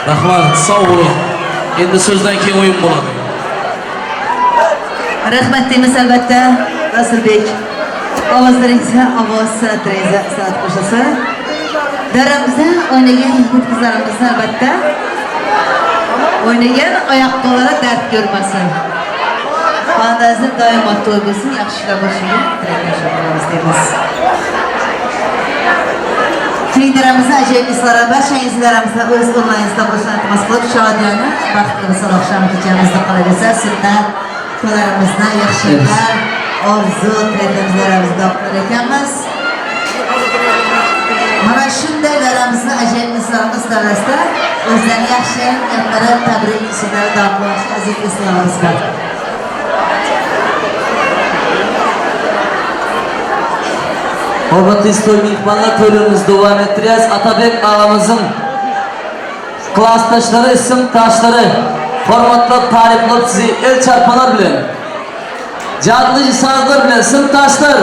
Rahmat, sog' bo'ling. Endi so'zdan keyin o'yin bo'ladi. Rahmat deymiz albatta Rasulbek. Ovozlaringizga ovoz, san'atlaringizga san'at qo'shilsa. Daramizda o'ynagan yigit qizlarimizni albatta o'ynagan oyoq qo'llari dard ko'rmasin. Xonadoningizda doimo to'y bo'lsin, yaxshi ishlar bo'lsin tilakdosh bo'lamiz deymiz. Keyinlarimizda ajoyib izlar, barchangizni daramizda o'z o'rnlaringizda bo'lishni iltimos qilib, shodiyona baxtli visol oqshom kechamizda qolaversa, sunnat to'ylarimizni yaxshiliklar, orzu tilaklarimizni qilar ekanmiz. Mana shunday daramizda ajoyib izlarimiz davrasida o'zlari yaxshi niyatlari, tabrik so'zlari davom qilmoqchi aziz do'stlarimiz bor. Hurmatli to'y mehmonlar, to'ylarimizni davom ettiramiz. Atabek ağamızın klasdaşları, isim taşları hurmatlab, ta'riflab sizi el çarpalar bilan, canlı sazlar bilan sinfdoshlar.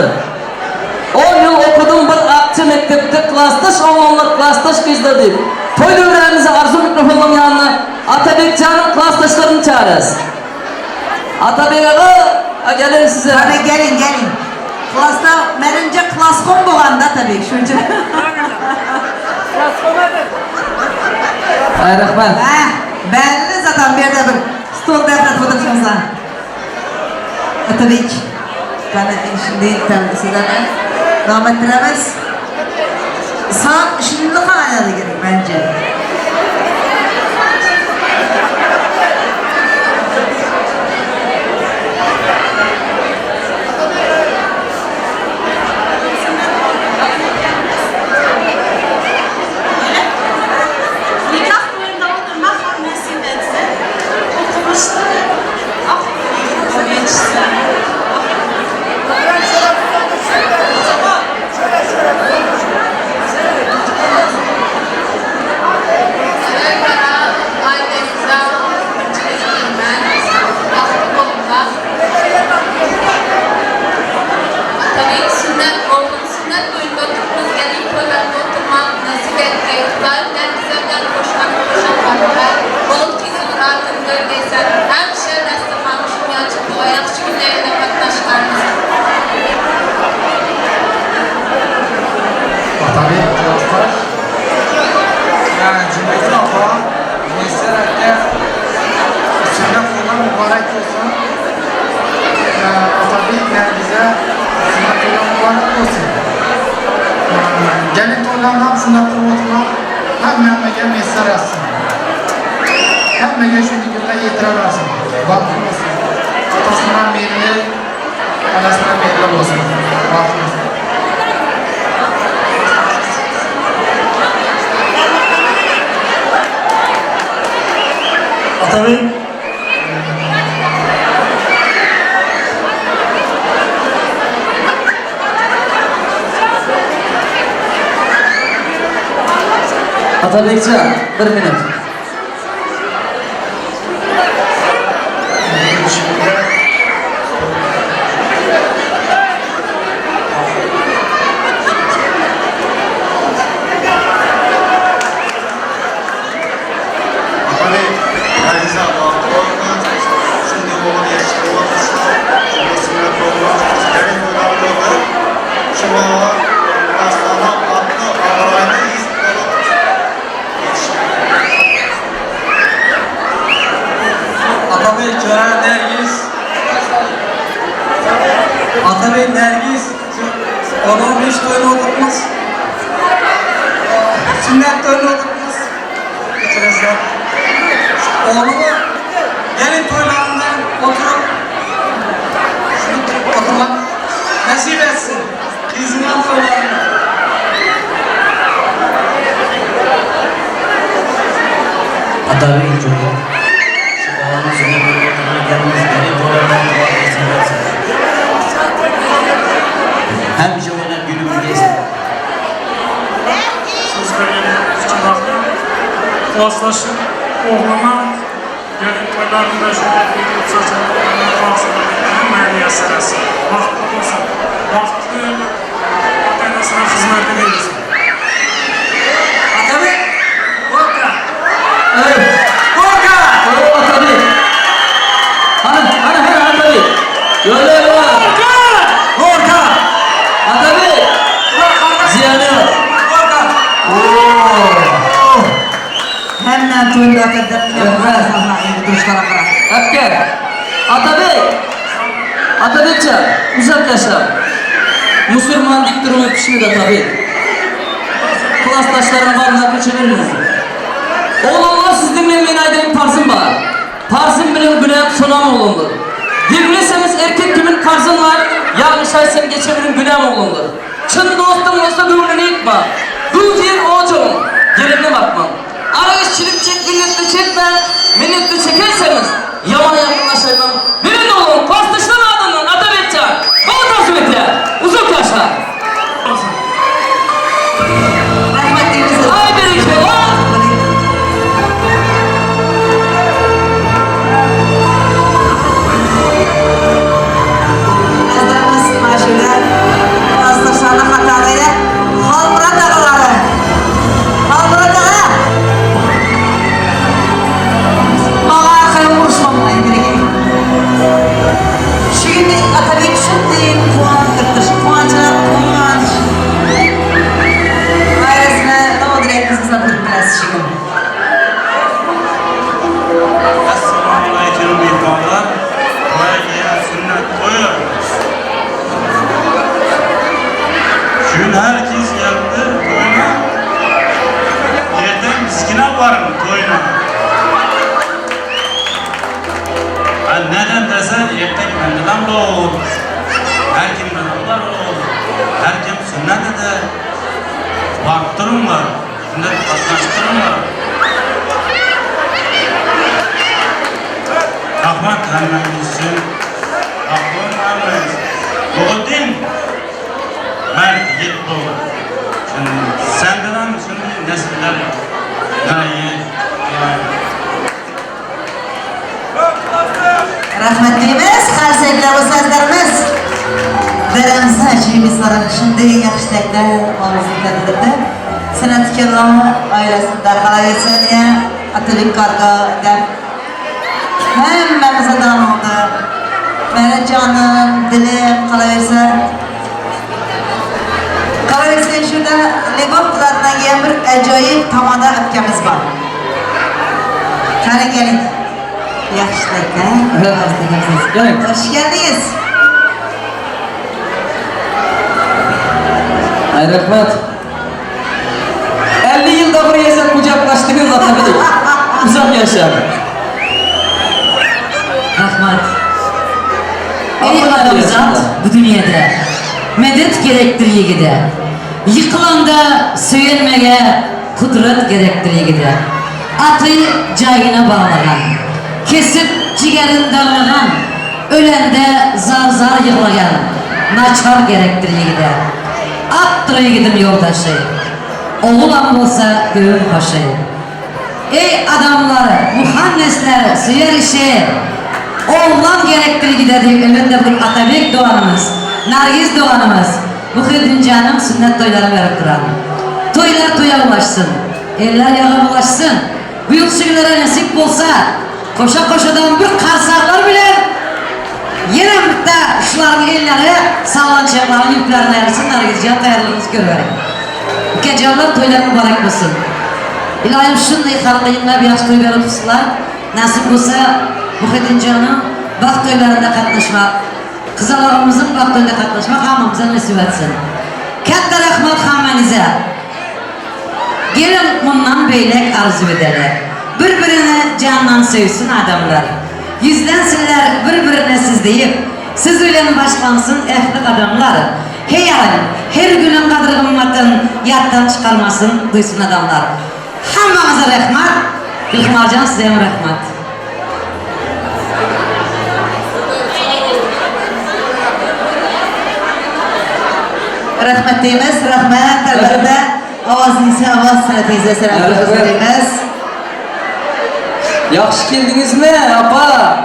10 yıl okudum bir akçı mektepte klasdaş oğlanlar, klasdaş kızlar deyip toy dövremizi Arzu mikrofonun yanına Atabek Can'ın klasdaşlarını çağırırız. Atabek ağa, gelin size. Atabek gelin gelin. Klassda, menimcha klassxon bo'lganda tabii shuning uchun. Ay, rahmat. Ha, belli zaten bir yerda bir stol daflatib o'tirishimizdan. Otabek, qani shunday sizlarni davom ettiramiz. Soat shunday aylanadi kerak bence. Nikah to'yida o'tirmak ham nasib etsin. O'qimishli, aqlli bo'lib yetishsin. Tabii sünnet, oğlum sünnet boyunda oturmuş, gelin toylarında oturmak nasip etti. Tutarlar güzelden koşan koşan baklar. Bol kızın artık neredeyse hemşe rastlamışım ya çıktı. O yaxşı günlerinde qatnaşlarımız. Otabek klassdosh. Yani Cumhuriyet opa, Müyesser aka, sunnat to'ylar muborak bo'lsin. Otabek Nargiza sunnat to'ylar muborak bo'lsin. Gelin to'ylarida ham sunnat qilib o'tirmak hammaga muyassar etsin. Hammaga shunday kunlar yettiraversin. Baxtli bo'lsin. Otasidan mehri, onasidan mehri bo'lsin. Baxtli bo'lsin. Otabek Otabekcha, bir minut. Otabek Nargiza baxtli shunday o'g'il yetishtiryapmiz. Shunday sunnat to'ylar, gelin to'ylarida o'tirib, shu bolalar darslardan otli, obro'li yigit bo'lib yetishgan. Otabek jo'ra Nergis Otabek Nergis o'g'lim besh to'yini o'tiribmiz. Sunnat to'yini o'tiribmiz. Kechirasizlar. O'g'limi gelin to'ylarida o'tirib shuni o'tirmak nasib etsin. Qizini ham to'ylarini. Otabek jo'ra shu bolani sunnat to'yida o'tirgan ekanmiz, gelin to'ylarida o'tirmak nasib etsin. Hamisha o'ynab kulib yurgaysan. So'z bergan uchun rahmat. Klassdoshim o'g'lima gelin to'ylarida shunday hamma muyassar etsin. Baxtli bo'lsin. Baxtli ota-onasini xizmatida yursin. Otabek, Gorka. Evet. Gorka! O Otabek. Ana, ana, ana Otabek. Yo'lla, yo'lla. Gorka! Gorka! Otabek. Ziyani. Gorka! Oo. Hamma to'yda o'tirdik. Turishlarga qarab. Aka. Otabek. Otabekcha, uzoq yasha. Musulmon deb turib o'pishmidi Otabek. Klassdoshlarim barına ko'chavermaysiz. Oğlanlar siz dinleyin men aytayım parsın var. Parsın bilen günahım sonam oğlundur. Dinleseniz erkek kimin karzın var, yanlış aysam geçebilir günahım oğlundur. Çın dostum olsa gönlünü yıkma. Düz yer oğacağım, gelinine bakmam. Arayış çilip çek, minnetli çekme, minnetli çekerseniz yaman yakınlaşaymam. Birin oğlum, klassdaşlar adından Otabekcan. Bana tavsiye et ya, uzun yaşa. Rahmat deymiz. Ay bereket, lan! Azlarimiz mana shunda klassdoshlarni qatorida Xolmurod og'alari. Xolmurod og'a. Og'a arqaga urushmoqlar kerak. Shunda qatnashtiringlar. Rahmat hammangiz uchun. Rahmat hammangiz. Bugun mard yigit bo'l. Sendan ham shunday nasllar Rahmat deymiz, qarsaklar bo'lsanglarimiz. Beramiz ajib shunday yaxshi tilaklar ovozini bildirdi. San'atkorlar oilasini darg'alaversin ya, Atabek Kargo deb hammamiz odam oldi. Meni jonim, dilim qolaversa. Qolaversa shunda Lebop viloyatidan kelgan bir ajoyib tomoda ukamiz bor. Qani keling. Yaxshi tilaklar. Hoş geldiniz. Ay rahmat. 50 yılda bir yasa kucaklaştınız Atabek. Uzak yaşa. Rahmat. Ey adamzat bu dünyada medet gerektir yigide. Yıkılanda söylenmeye kudret gerektir yigide. Atı cayına bağlayan, kesip ciğerin dağlayan, ölende zar zar yığlayan, naçar gerektir yigide. Attır yigidim yoldaşı, oğlan olsa göğün başı. Ey adamlar, muhannesler, süyer işi, oğlan gerektir yigide deyip elbette bir Atabek doğanımız, Nargiz doğanımız, Muhiddin canım sünnet toyları verip duran. Toylar toya ulaşsın, eller yağa ulaşsın. Büyük sürülere nasip olsa, koşa koşadan bir karsaklar bile yine bitta şularning ellari sallanchaklarning yuklarini ayirsin, Nargizjon tayyorligimizni ko'rivering. Ukajonlar to'ylar muborak bo'lsin. Iloyim shunday xalqqa yig'lab yaxshi to'y berib turibsizlar. Nasib bo'lsa Muhiddinjonim baxt to'ylarida qatnashmoq, qizalog'imizning baxt to'yida qatnashmoq hammamizga nasib etsin. Katta rahmat hammangizga. Gelin bundan beylek arzu edelim. Bir-birini candan sevsin adamlar. Yüzlensinler bir-birine siz deyip, siz bilen başlansın ehli adamlar. Hey her günün kadri kımmatın yattan çıkarmasın duysun adamlar. Hammamıza rahmat. Gülkumarcan size hem rahmat. Rahmat deymiz, rahmat albatta. Ovozingizni ovoz sanatingizga san'at deymiz. Yaxshi keldingizmi, apa?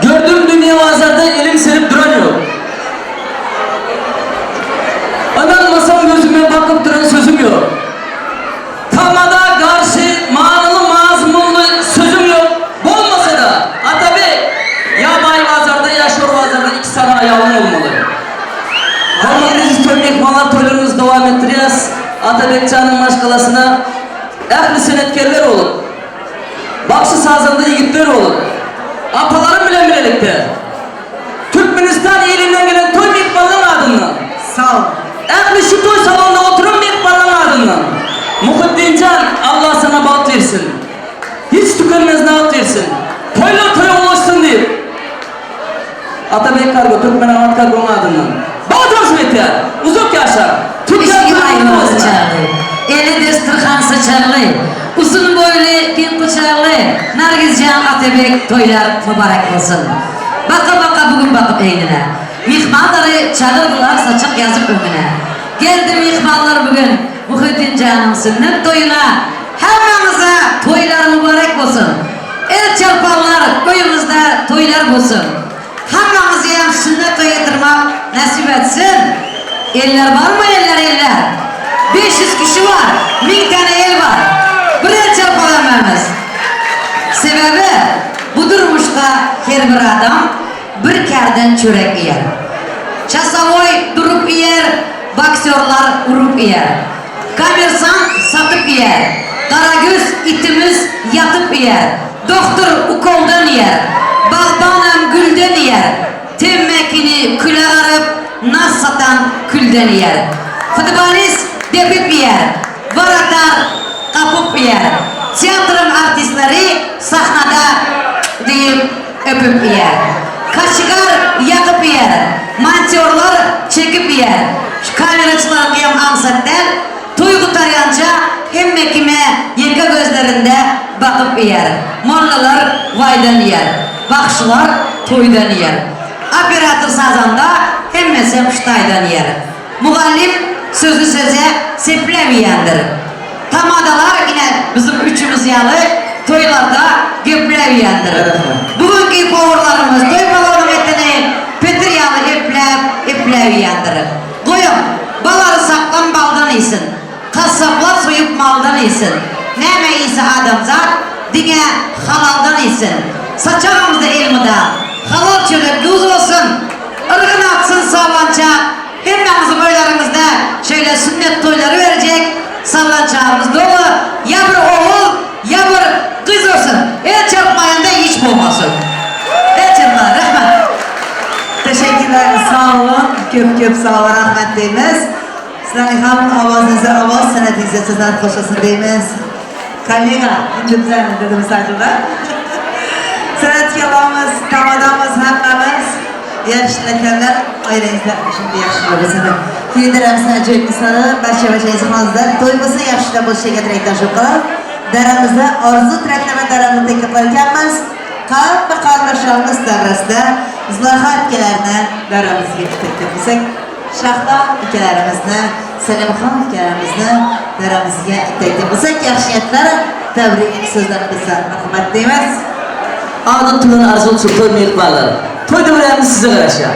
Gördüm dünya bazarda elim serip duran yok. İnanmasam gözüme bakıp duran sözüm yok. Tamada karşı manalı mazmunlu sözüm yok. Bolmasa da Atabek ya bay bazarda ya şor bazarda iki tane ayağın olmalı. Hormatli toy mehmonlar toylarımızı devam ettiriyoruz. Atabek canın maşkalasına ehli senetkerler olup, bakşı sazında yigitler olup, apalarım bile birlikte Türkmenistan elinden gelen toy mehmonların adından, sağ ol. Ehli şu toy salonunda oturan mehmonların adından Muhiddincan Allah sana baht versin. Hiç tükenmez naat versin. Toylar toya ulaşsın deyip Atabek Kargo, Türkmen Ahmet Kargo'nun adından. Baht olsun yeter. Uzak yaşa. Türkler ayrılması çağırdı. Eli desturxan saçarlı, uzun boylu, keng quchoqli Nargizjon Atabek toylar mübarek olsun. Baka baka bugün bakıp eynine. Mehmonları çağırdılar saçak yazıp önüne. Geldi mehmonlar bugün Muhiddinjonning sünnet toyuna. Hammamize toylar mübarek olsun. El çarpanlar köyümüzde toylar olsun. Hammamizga ham sünnet to'y yetirmak nasip etsin. Eller var mı eller eller? 500 kişi var, 1000 tane el var. Bir el çarpalamamız. Sebebi bu durmuşta her bir adam bir kerden çörek yer. Çasavoy durup yer, boksörlar urup yer. Kommersant satıp yer. Karagöz itimiz yatıp yer. Doktor ukoldan yer. Bağbanam gülden yer. Temmekini küle arıp nas satan külden yer. Futbolist depip yer. Varatar kapıp yer. Tiyatronun artistleri sahnada deyip öpüp yer. Kaşıkar yakıp yer. Mantyorlar çekip yer. Şu kameracılar kıyam ansatlar. Toy kurtaryan Hemme kime ýeke gözlerinde bakyp iýer. Mollalar waýdan iýer. Bagşylar toýdan iýer. Operator sazanda hemmesem ştaýdan iýer. Mugallym sözi söze sepläp iýendir. Tamadalar ine biziň üçümiz ýaly toýlarda gepläp iýendir. Bu günki powurlarymyz toý palawynyň etini petir ýaly epläp, epläp iýendir. Goýuň, balary saklan baldan iýsin. Gassaplar soýup maldan iýsin. Näme iýse adamzat, diňe halaldan iýsin. Saçagymyzda elmydam halal çörek duz bolsun. Yrgyn atsyn sallançak. Hemmäňiziň öýleriňizde şeýle sünnet toýlary berjek. Sallançagymyz doly. Ýa bir ogul, ýa bir gyz bolsun. El çarpmaýanda hiç bolmasyn. El çarpmaň. Rahmat. Teşekkürler, sağ olun. Köp köp sağ olun, rahmet deymiz. Sizlarning ham ovozingizga ovoz, san'atingizga san'at qo'shilsin deymiz. Kollega, endi bizlarni dedimiz aytildi. San'atkorlarimiz, tamadamiz, hammamiz yaxshi tilaklar, oilangizda shunday yaxshi bo'lsin. Kuydiramiz ajoyib insonlar, barcha barchangizni xonadonda to'y bo'lsin, yaxshilar bo'lishiga tilakdoshlik qilib, daramizda orzu tilaklar daramni taklif ekanmiz. Hamma qarindoshlarimiz davrasida Zulayho akalarni daramizga taklif qilsak, Shahlo akalarimizni, Salimxon akalarimizni daramizga taklif qilsak, yaxshi niyatlar, tabrik so'zlarini bilsa, marhamat deymiz. Oldin tulan arzu to'y mehmonlar. To'y davramiz sizga qarasha.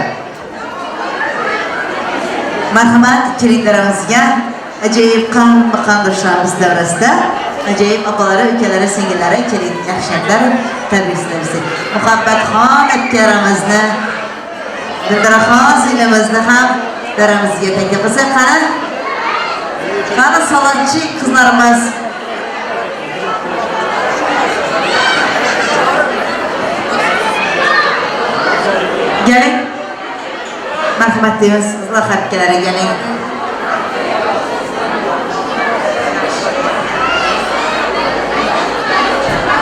Marhamat, keling daramizga. Ajoyib hamma qarindoshlarimiz davrasida ajoyib opalari, ukalari, singillari, keling yaxshi niyatlar, tabrik so'zlarini. Muhabbatxon akalarimizni, Dildaraxon singlimizni ham daramizga taklif qilsak, qani? Qani salatchi qizlarimiz? Keling. Marhamat deymiz, Zulayho akalari keling.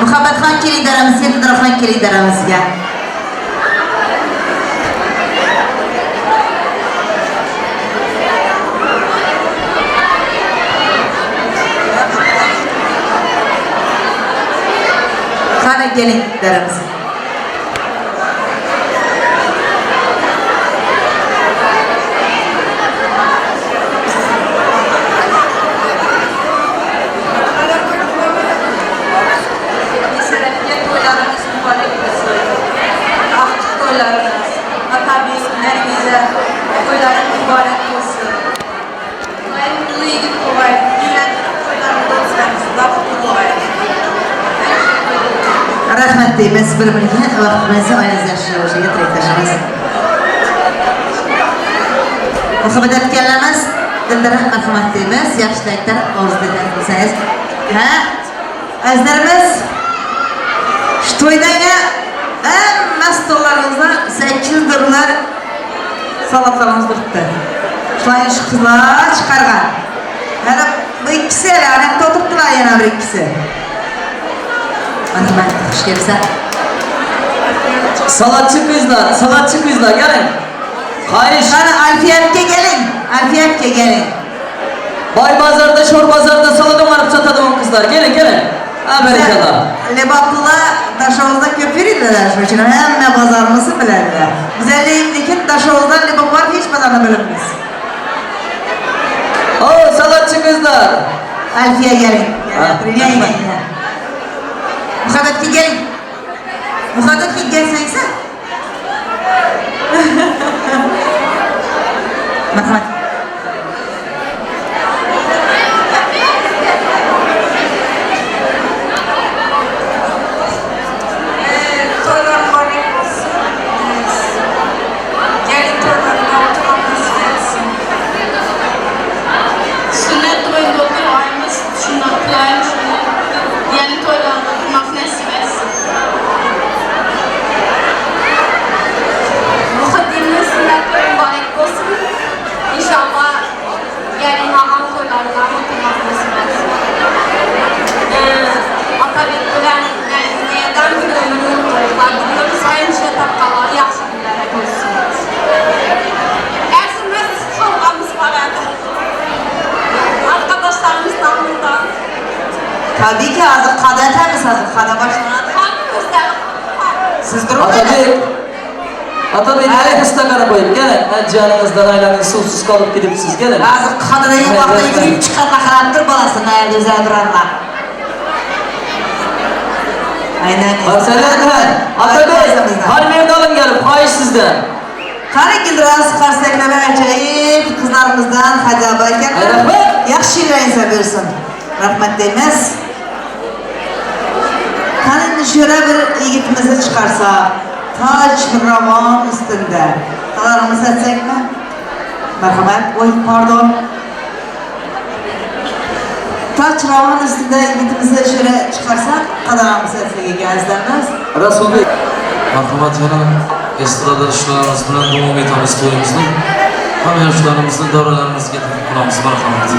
Muhabbatxon keling daramizga, Dildaraxon keling daramizga. Qani keling daramizga. Rahmat deymiz bir-biriga, vaqtimizni oilangiz yaxshi bo'lishiga tilakdoshimiz. Muhabbat etganlarimiz, Dildora marhamat deymiz, yaxshi tilaklar orzu etgan bo'lsangiz. Ha, azizlarimiz, shu to'ydagi hamma stollarimizda 8 durlar salatlarimiz turibdi. Shularni shu qizlar chiqargan. Yana bu ikkisi, yana to'tiribdilar yana bir ikkisi. Marhamat, xush kelibsan. Salatçı kızlar, salatçı kızlar gelin. Hayır. Qani Alfiyatga keling, Alfiyatga keling. Bay pazarda, şor pazarda salata varıp satadığım kızlar. Gelin, gelin. Ha, berekella. Lebaplılar Daşovuzda köp yürüdüler şu için. Hemme pazarımızı bilirler. Biz lekin Daşovuzdan Lebap var hiç pazarda bilinmez. Oo, salatçı kızlar. Alfiye gelin. Gelin, gelin. Muhabbetki gelin. Muhabbetki gelsen sen. Marhamat. Toylar mübarek olsun. Gelin toylarına oturmak nasip etsin. Sünnet toyunda oturmayımız, şundan kutlayayım, şunu. Gelin toylarında oturmak nasip etsin. Muhaddim'in sünnet toyu mübarek olsun. İnşallah Tabii ki hazır kada temiz hazır kada başlanadı. Siz durun. Atabey, Atabey nereye ıstakanı koyup gelin. Canınızdan aylanın, suvsiz kalıp gidip siz gelin. Hazır kadına yuvarda yürüyüp çıkarma karattır balasını nerede özel duranlar. Aynen. Atabey, hani alın gelip, hayır sizden. Qara Gülraz qarsaklama ajoyib qizlarimizdan Hajaba aka. Rahmat. Yaxshi yuragingizga bersin. Rahmat deymiz. Qani şöyle bir yigitimizni chiqarsa, Toj ravon ustunda. Qalarimiz aytsakmi? Marhamat. Oy, pardon. Toj ravon ustunda yigitimizni şöyle chiqarsak, qalarimiz aytsak ekan azizlarimiz. Rasulbey. Marhamat yana estrada ishlarimiz bilan davom etamiz to'yimizni. Hamma yoshlarimizni davralarimizga taklif qilamiz. Marhamat.